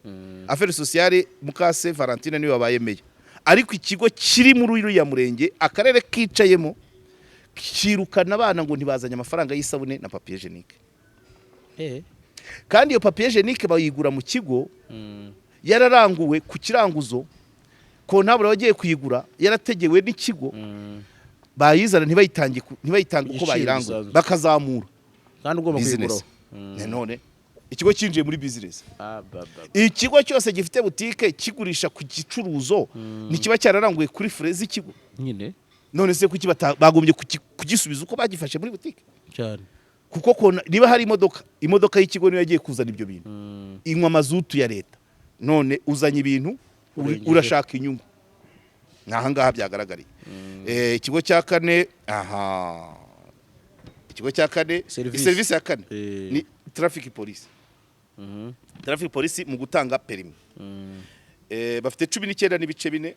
affaires sociales, Mukase Valentine niwe wabaye meya, ariko ikigo kiri muri uriya murenge akarere kicayemo kirukana abana ngo ntibazanye amafaranga y'isabune na papier hygiénique. Kandi iyo papier hygiénique bayigura mu kigo, yararanguwe ku kiranguzo, comptable wagiye kuyigura yarategewe n'ikigo, bayizana ntibayitange ntibayitange uko Igiciro bayiranguye, gisanzwe. bakazamura. Kandi ugomba Business. kuyiguraho. Nanone ikigo cyinjiye muri business. Ah, ba, ba, ba. Ikigo cyose gifite butike kigurisha ku gicuruzo ntikiba cyararanguye kuri frais z'ikigo? Nyine. None se kuki bagombye kugisubiza uko bagifashe muri butike? Cyane. Kuko niba hari imodoka y'ikigo niyo yagiye kuzana ibyo bintu, inywa mazutu ya leta, none uzanye ibintu Urengeje. urashaka inyungu. Ni ahangaha byagaragariye. Ikigo cya kane, aha ikigo cya kane, Serivisi. Serivisi ya kane ni traffic police. Traffic police mu gutanga permis, bafite 19.4,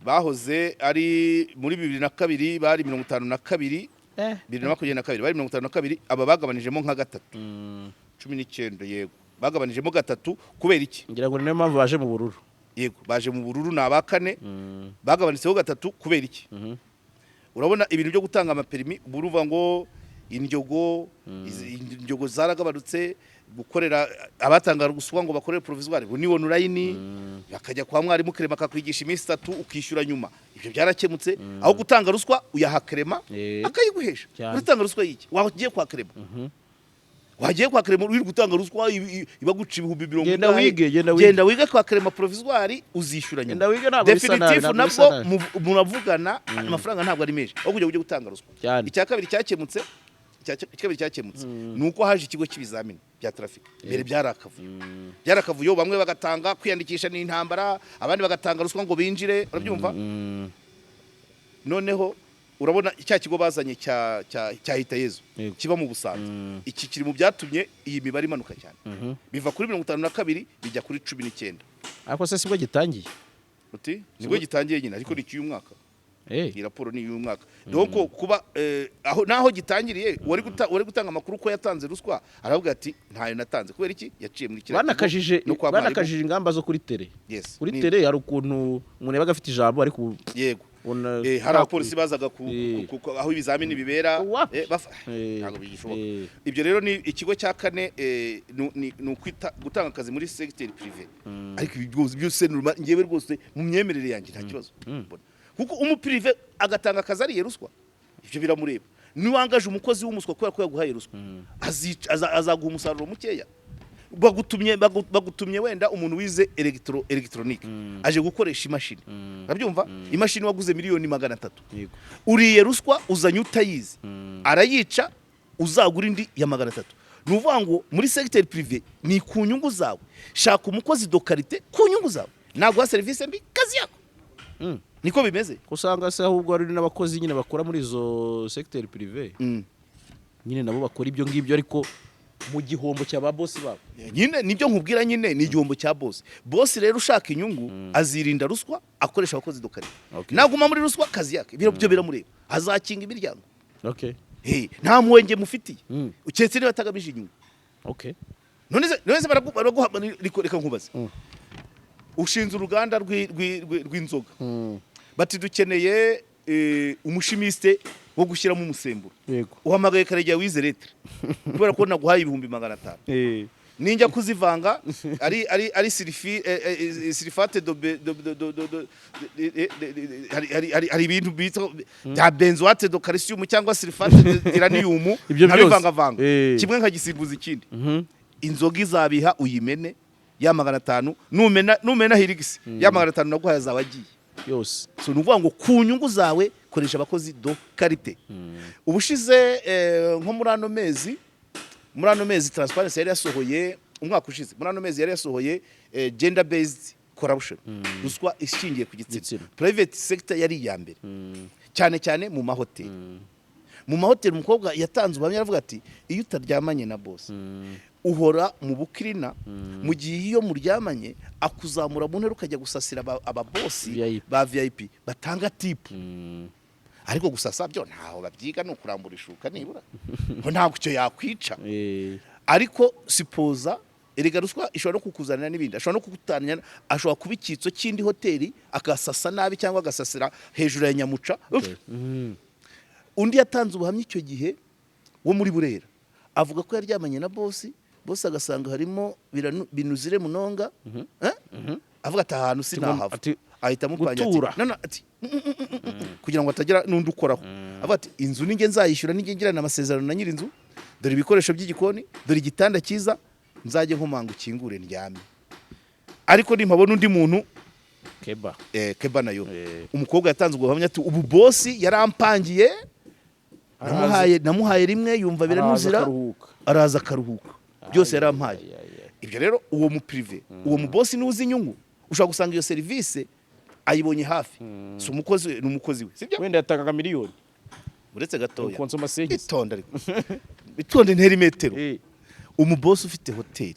bahoze ari muri 2002 bari 52, 2022 bari 52. Aba bagabanijemo nka gatatu, 19, yego, bagabanijemo gatatu. Kubera iki? Ngira ngo ni nayo mpamvu baje mu bururu. Yego, baje mu bururu, ni aba kane. Bagabanitseho gatatu kubera iki? Urabona ibintu byo gutanga amaperimi, ubu uruvuga ngo indyogo, indyogo zaragabanutse. Gukorera abatanga ruswa ngo bakorere provisoire, ubu ni online, bakajya kwa mwarimu Clement akakwigisha iminsi 3, ukishyura nyuma. Ibyo byarakemutse. Aho gutanga ruswa uyaha Clement akayiguhesha. Uratanga ruswa y'iki? Wagiye kwa Clement, wagiye kwa Clement uri gutanga ruswa ibaguca ibihumbi mirongo Genda ingahe? wige, genda wige. Genda wige kwa Clement provisoire, uzishyura nyuma. Genda wige, ntabwo bisa nabi, Definitif ntabwo bisa nabwo nabi. Muravugana, amafaranga ntabwo ari menshi aho kujya ujya gutanga ruswa. Icya kabiri cyakemutse, icya kabiri cyakemutse ni uko haje ikigo cy'ibizamini bya traffic. Mbere byari akavuyo, byari akavuyo, bamwe bagatanga kwiyandikisha ni intambara, abandi bagatanga ruswa ngo binjire, urabyumva? Noneho urabona cya kigo bazanye cya Hitayezu kiba mu Busanza, iki kiri mu byatumye iyi mibare imanuka cyane, biva kuri 52 bijya kuri 19. Ariko se sibwo gitangiye? Uti nibwo gitangiye nyine, ariko ni icy'uyu mwaka. Iyi raporo ni iy'uyu mwaka. Donc kuba aho naho gitangiriye, wari gutanga amakuru ko yatanze ruswa aravuga ati ntayo natanze. Kubera iki? Yaciye muri kiriya kigo Banakajije no kwa mwarimu. Banakajije ingamba zo kuri terrain. Kuri terrain hari ukuntu umuntu yabaga afite ijambo, ariko ubu ubona Hari abapolisi bazaga aho ibizamini bibera. Wapi? Ntabwo bigishoboka. Ibyo rero ni ikigo cya kane, ni ukwita gutanga akazi muri secteur privé. Ariko ibi byose byose njyewe rwose mu myemerere yanjye nta kibazo mbona, kuko umuprivé agatanga akazi ariye ruswa, ibyo biramureba. Niwangaje umukozi w'umuswa kubera ko yaguhaye ruswa, azaguha umusaruro mukeya. Bagutumye wenda umuntu wize electronique, aje gukoresha imashini, urabyumva, imashini waguze miliyoni 300, uriye ruswa, uzanye utayizi, arayica, uzagura indi ya 300. Ni ukuvuga ngo muri secteur privé ni ku nyungu zawe. Shaka umukozi de qualité ku nyungu zawe, naguha serivisi mbi, kazi yako. Niko bimeze. Ko usanga se ahubwo hari n'abakozi nyine bakora muri izo secteur privé, nyine nabo bakora ibyo ngibyo, ariko mu gihombo cya ba boss babo. Nyine nibyo nkubwira, nyine ni igihombo cya boss. Boss rero ushaka inyungu azirinda ruswa, akoresha abakozi de qualité. Naguma muri ruswa, akazi yake byo biramureba, azakinga imiryango. Hey, nta muwenge mufitiye, uketse niba atagamije inyungu. None se baraguha, reka nkubaze. Ushinze uruganda rw'inzoga, bati dukeneye umuchimiste wo gushyiramo umusemburo. Uhamagaye Karegeya wize lettres, kubera ko naguhaye 500,000, ninjya kuzivanga ari sulfate de be- de de de de de de- de- de- hari ibintu bita bya benzoate de calcium cyangwa sulfate d'uranium. Ibyo byose. Nkabivangavanga, kimwe nkagisimbuza ikindi, inzoga izabiha uyimene ya 500. Numena hirigisi ya 500 naguhaye azaba agiye yose. So ni ukuvuga ngo ku nyungu zawe koresha abakozi de qualité. Ubushize nko muri ano mezi Transparency yari yasohoye, umwaka ushize muri ano mezi yari yasohoye gender based corruption, ruswa ishingiye ku gitsina. Gitsina. Private sector yari iya mbere, cyane cyane mu mahoteli. Mu mahoteli umukobwa yatanze ubuhamya, aravuga ati iyo utaryamanye na boss uhora mu bukirina, mu gihe iyo muryamanye akuzamura mu ntera ukajya gusasira ababosi VIP. ba VIP batanga tip. Ariko gusasa byo ntaho babyiga, ni ukurambura ishuka nibura, ngo ntabwo icyo yakwica. Ariko sipoza erega ruswa ishobora no kukuzanira n'ibindi, ashobora no kugutanya, ashobora kuba icyitso cy'indi hoteli agasasa nabi cyangwa agasasira hejuru ya nyamuca. Undi yatanze ubuhamya icyo gihe wo muri Burera, avuga ko yaryamanye na boss, boss agasanga harimo binuzire munonga, eh? Avuga ati ahantu sinahava. Ati, ahita amupangira ati gutura. No, no, ati kugira ngo atagira n'undi ukoraho. Avuga ati inzu ninjye nzayishyura, ninjye ngirana amasezerano na nyir'inzu, dore ibikoresho by'igikoni, dore igitanda cyiza, nzajye nkomanga ukingure ndyame, ariko nimpabona undi muntu keba. Keba nayo. Umukobwa yatanze ubwo buhamya ati ubu boss yarampangiye, namuhaye rimwe yumva biranuzira. Akaruhuka. Araza akaruhuka, byose yarampaye. Ay, ay, ay. Ibyo rero uwo mu privé, uwo mu boss niwe uzi inyungu. Ushobora gusanga iyo serivisi ayibonye hafi, si umukozi, ni umukozi we, sibyo? Wenda yatangaga miliyoni. Uretse gatoya. Konsoma segisi. Itonde, ariko itonde ntera imetero. Umubosi ufite hoteli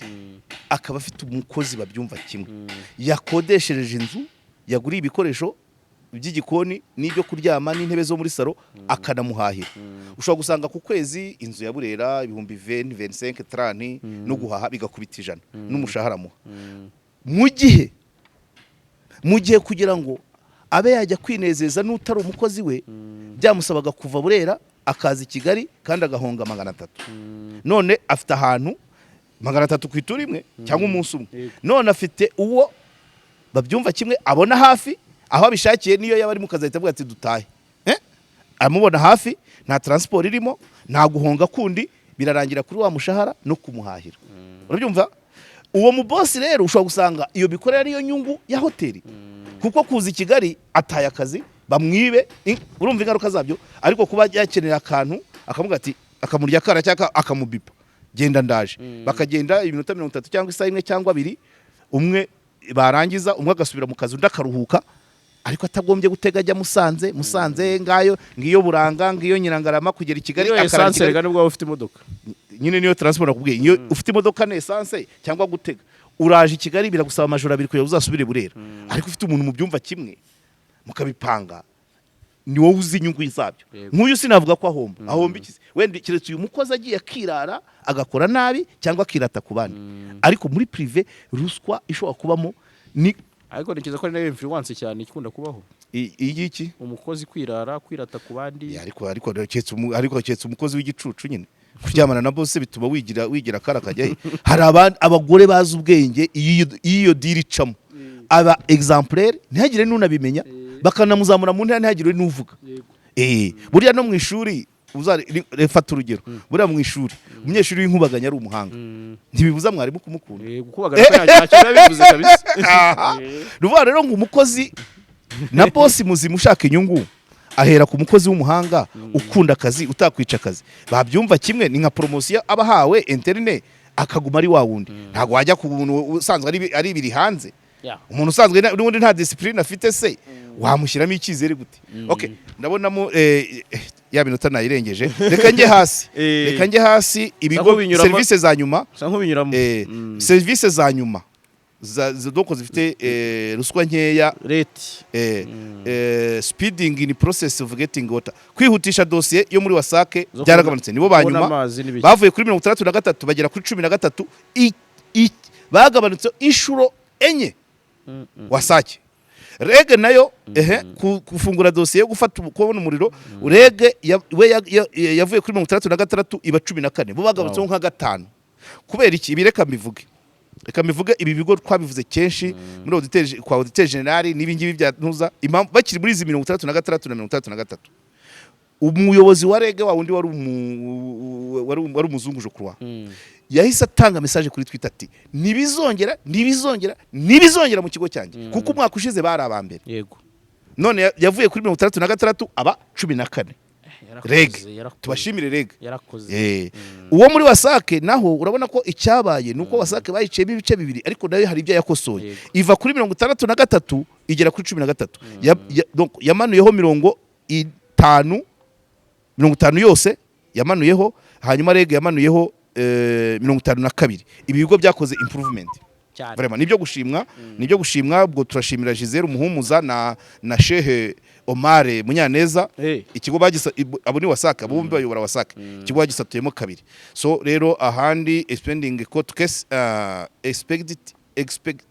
akaba afite umukozi babyumva kimwe, yakodeshereje inzu, yaguriye ibikoresho by'igikoni n'ibyo kuryama n'intebe zo muri salo, akanamuhahira, ushobora gusanga ku kwezi inzu ya Burera 20,000, 25, 30, no guhaha bigakubita 100 n'umushahara amuha, mu gihe kugira ngo abe yajya kwinezeza n'utari umukozi we byamusabaga kuva Burera akaza i Kigali kandi agahonga 300. None afite ahantu 300 ku ituru imwe cyangwa umunsi umwe. None afite uwo babyumva kimwe abona hafi aho abishakiye, niyo yaba ari mu kazi ahita avuga ati dutahe. Amubona hafi, nta transport irimo, nta guhonga kundi, birarangira kuri wa mushahara no kumuhahira. Urabyumva? Uwo mu boss rero ushobora gusanga iyo bikorera ariyo nyungu ya hoteli, kuko kuza i Kigali ataye akazi bamwibe, urumva ingaruka zabyo. Ariko kuba yakenera akantu akamuga ati akamurya akara cyangwa akamubipa, genda ndaje, bakagenda iminota 30 cyangwa isaha imwe cyangwa abiri, umwe barangiza umwe agasubira mu kazi, undi akaruhuka, ariko atagombye gutega ajya Musanze, Musanze ngayo ngiyo Buranga, ngiyo Nyirangarama, kugera i Kigali Iyo akarara i essence Kigali. Rega nibwo waba ufite imodoka. Nyine niyo transport nakubwiye, iyo ufite imodoka ni essence cyangwa gutega. Uraje i Kigali biragusaba amajoro abiri kugira ngo uzasubire Burera, ariko ufite umuntu mu byumva kimwe mukabipanga, ni wowe uzi inyungu zabyo. Nk'uyu sinavuga ko ahomba. Ahomba iki se? Wenda keretse uyu mukozi agiye akirara agakora nabi cyangwa akirata ku bandi, ariko muri privé ruswa ishobora kubamo ni Ariko ntekereza ko ari nayo influence cyane ikunda kubaho. Iyi iki? Umukozi kwirara, kwirata ku bandi. Ya, ariko keretse umukozi w'igicucu. Nyine kuryamana na boss bituma wigira akara kajya he? Hari abagore bazi ubwenge, iyo deal icamo aba exemplaire, ntihagire n'unabimenya, bakanamuzamura mu ntera, ntihagire n'uvuga. Buriya no mu ishuri fata urugero, buriya mu ishuri umunyeshuri w'inkubaganya ari umuhanga, ntibibuza mwarimu kumukunda. Gukubagana ko ntacyo biba bivuze kabisa. Ni ukuvuga rero ngo umukozi na boss muzima ushaka inyungu ahera ku mukozi w'umuhanga ukunda akazi, utakwica akazi, babyumva kimwe, ni nka promotion aba ahawe interne, akaguma ari wa wundi. Ntabwo wajya ku muntu usanzwe ari ibiri hanze. Umuntu usanzwe n'ubundi nta discipline afite se, wamushyiramo icyizere gute? Okay, ndabonamo ya minota nayirengeje, reka njye hasi. Reka njye hasi, ibigo nk'ubinyuramo- serivisi za nyuma. Usa nk'ubinyuramo. Serivisi za nyuma donc zifite ruswa nkeya. Rate. Speeding in process of getting water, kwihutisha dosiye yo muri WASAC, Zo byaragabanutse, nibo ba kubona nyuma. Amazi n'ibiki. Bavuye kuri 63 bagera kuri 13, bagabanutse inshuro 4. WASAC, REG nayo, ehe, gufungura dosiye yo gufata kubona umuriro, REG we yavuye kuri 66 iba 14, bo bagabanutseho nka gatanu. Kubera iki? Ibi reka mbivuge, reka mbivuge. Ibi bigo twabivuze kenshi muri auditeur, kwa auditeur général, n'ibi ngibi bya ntuza. Impamvu bakiri muri izi 66 na 63, umuyobozi wa REG wa wundi wari umuzungu, je crois, yahise atanga message kuri Twitter ati: "Ntibizongera, ntibizongera, ntibizongera mu kigo cyanjye," kuko umwaka ushize bari aba mbere. None yavuye kuri 66 aba 14. REG. Yarakoze, Tubashimire REG. Yarakoze. Uwo muri WASAC naho urabona ko icyabaye ni uko WASAC bayiciyemo ibice bibiri, ariko nayo hari ibyo yakosoye. Iva kuri 63 igera kuri 13. Donc yamanuyeho 50, 50 yose yamanuyeho. Hanyuma REG yamanuyeho 52. Ibi bigo byakoze improvement. Cyane. Vraiment nibyo gushimwa, nibyo gushimwa. Ubwo turashimira Gisele Umuhumuza na Shehe Omar Munyaneza. Ikigo bagisa abo ni WASAC, abo bombi bayobora WASAC. Ikigo bagisatuyemo kabiri. So rero ahandi expending court case, expedite expect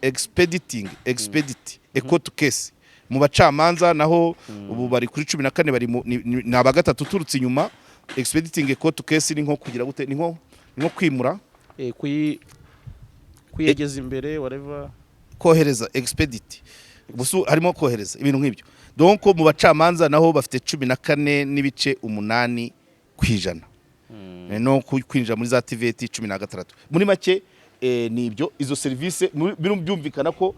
expediting expedite a court case mu bacamanza naho ubu bari kuri 14, bari mu ni aba gatatu uturutse inyuma. Expediting a court case ni nko kugira gute? Ni nko kwimura. Kuyegeza imbere, whatever. Kohereza, expedite gusa harimo kohereza ibintu nk'ibyo. Donc mu bacamanza naho bafite 14.8%. No kwinjira muri za TVET 16. Muri make ni ibyo, izo serivisi byumvikana ko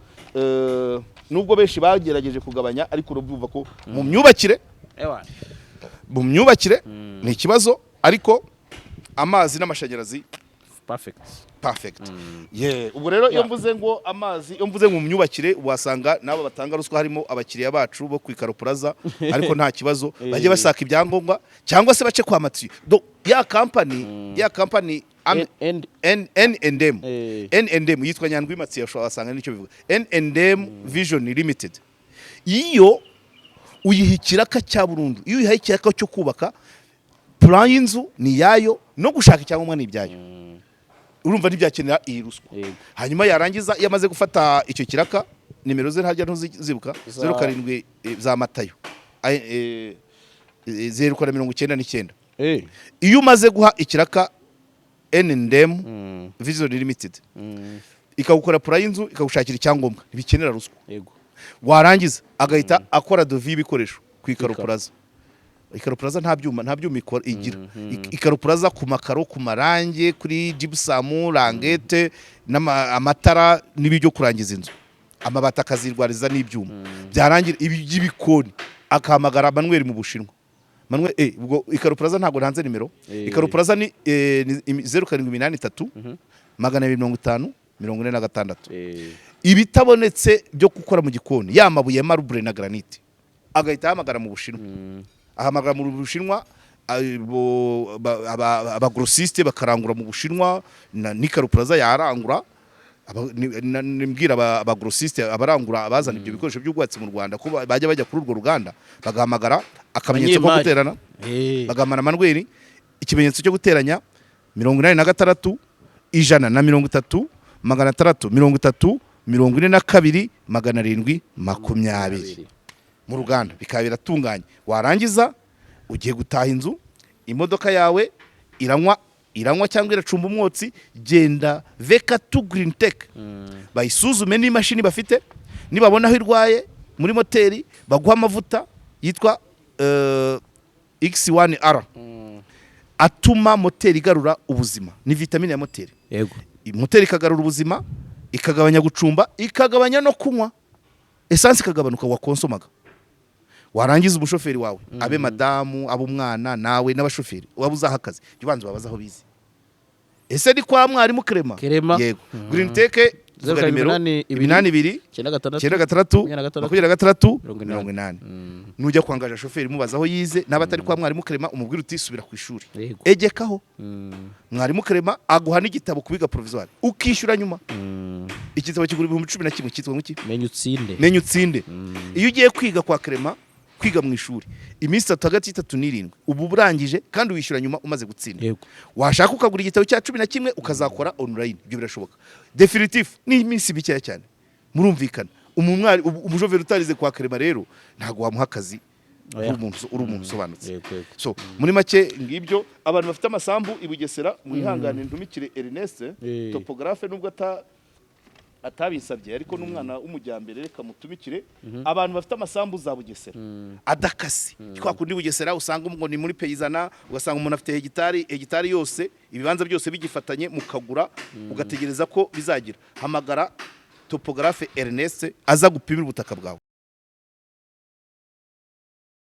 nubwo benshi bagerageje kugabanya, ariko urabyumva ko mu myubakire, Ewa. mu myubakire ni ikibazo, ariko amazi n'amashanyarazi Perfect. Perfect, yeah. Ubwo rero iyo mvuze ngo amazi, iyo mvuze ngo mu myubakire, wasanga n'abo batanga ruswa harimo abakiriya bacu bo ku Ikaro Plaza, ariko nta kibazo, bajye basaka ibyangombwa cyangwa se bace kwa matiyo. Ya company, ya company N N N and M. N and M yitwa Nyandwi Matiyo, ushobora wasanga nicyo bivuga. N and M Vision Limited, iyo uyiha ikiraka cya burundu, iyo uyihaye ikiraka cyo kubaka, plan y'inzu ni iyayo, no gushaka icyangombwa ni ibyayo. Urumva ntibyakenera iyi ruswa. Hanyuma yarangiza, iyo amaze gufata icyo kiraka, nimero ze ntajya ntuzibuka? 07 za Matayo. Ay, 0 99. Iyo umaze guha ikiraka N&M Vision Limited, ikagukora plan y'inzu, ikagushakira icyangombwa, ntibikenera ruswa. Warangiza agahita akora devis y'ibikoresho ku Ikaro Ikaro. Plaza. Ikaro Plaza nta byuma ikora igira. Ikaro Plaza ku makaro, ku marange, kuri gypsum, languette, amatara n'ibyo kurangiza inzu, amabati akazirwariza n'ibyuma. Byarangira, ibi by'ibikoni akahamagara Manuel mu Bushinwa. Manuel, ubwo Ikaro Plaza ntabwo ntanze nimero. Ikaro Plaza ni 0783 250 46. Ibitabonetse byo gukora mu gikoni, ya mabuye ya marble na granite, agahita ahamagara mu Bushinwa. Ahamagara mu Bushinwa abagrossiste bakarangura mu Bushinwa na n'Ikaro Plaza yarangura. Nimbwira abagrossiste, abarangura, abazana ibyo bikoresho by'ubwubatsi mu Rwanda, ko bajya kuri urwo ruganda bagahamagara akamenyetso ko Abanyemari. guterana, bagahamagara Manuel, ikimenyetso cyo guteranya 86 130 630 42 720 mu ruganda, bikaba biratunganye. Warangiza ugiye gutaha inzu, imodoka yawe iranywa cyangwa iracumba umwotsi, genda VK2 Green Tech bayisuzume n'imashini bafite. Nibabona aho irwaye muri moteri, baguha amavuta yitwa X1R, atuma moteri igarura ubuzima. Ni vitamine ya moteri. Moteri ikagarura ubuzima, ikagabanya gucumba, ikagabanya no kunywa essence, ikagabanuka wakonsomaga. Warangiza umushoferi wawe, abe madamu, abe umwana, nawe n'abashoferi waba uzaha akazi, jya ubanza ubabaze aho bize. Ese ni kwa mwarimu Kerema? Kerema. Yego. Green Tech. Zeru Vuga karindwi nimero. 82, 82, 96, 96, 26, 26, 80. 80. Nujya kwangaja shoferi, mubaza aho yize. Naba atari kwa mwarimu Clement, umubwira uti: "Subira ku ishuri." Egekaho. Mwarimu Clement aguha n'igitabo kubiga provisoire, ukishyura nyuma. Igitabo kigura 11,000, cyitwa ngo iki? Menya utsinde. Menya utsinde. Iyo ugiye kwiga kwa Clement, kwiga mu ishuri iminsi 3, hagati y'3 n'7 ubu urangije, kandi wishyura nyuma umaze gutsinda. Washaka ukagura igitabo cya 11, ukazakora online. Ibyo birashoboka. Definitif ni iminsi mikeya cyane, murumvikana. Umwari, umushoferi utarize kwa Clement rero ntabwo wamuha akazi. Oya. Uri umuntu usobanutse. Yego, yego. So muri make ngibyo. Abantu bafite amasambu i Bugesera, mwihangane ntumikire Ernest topographe, nubwo atabinsabye, ariko n'umwana w'umujyambere, reka mutumikire. Abantu bafite amasambu za Bugesera adakase kwa kundi Bugesera usanga ngo ni muri paysannat, ugasanga umuntu afite hegitari, hegitari yose, ibibanza byose bigifatanye, mukagura ugategereza ko bizagira, hamagara topographe Ernest aza gupimira ubutaka bwawe.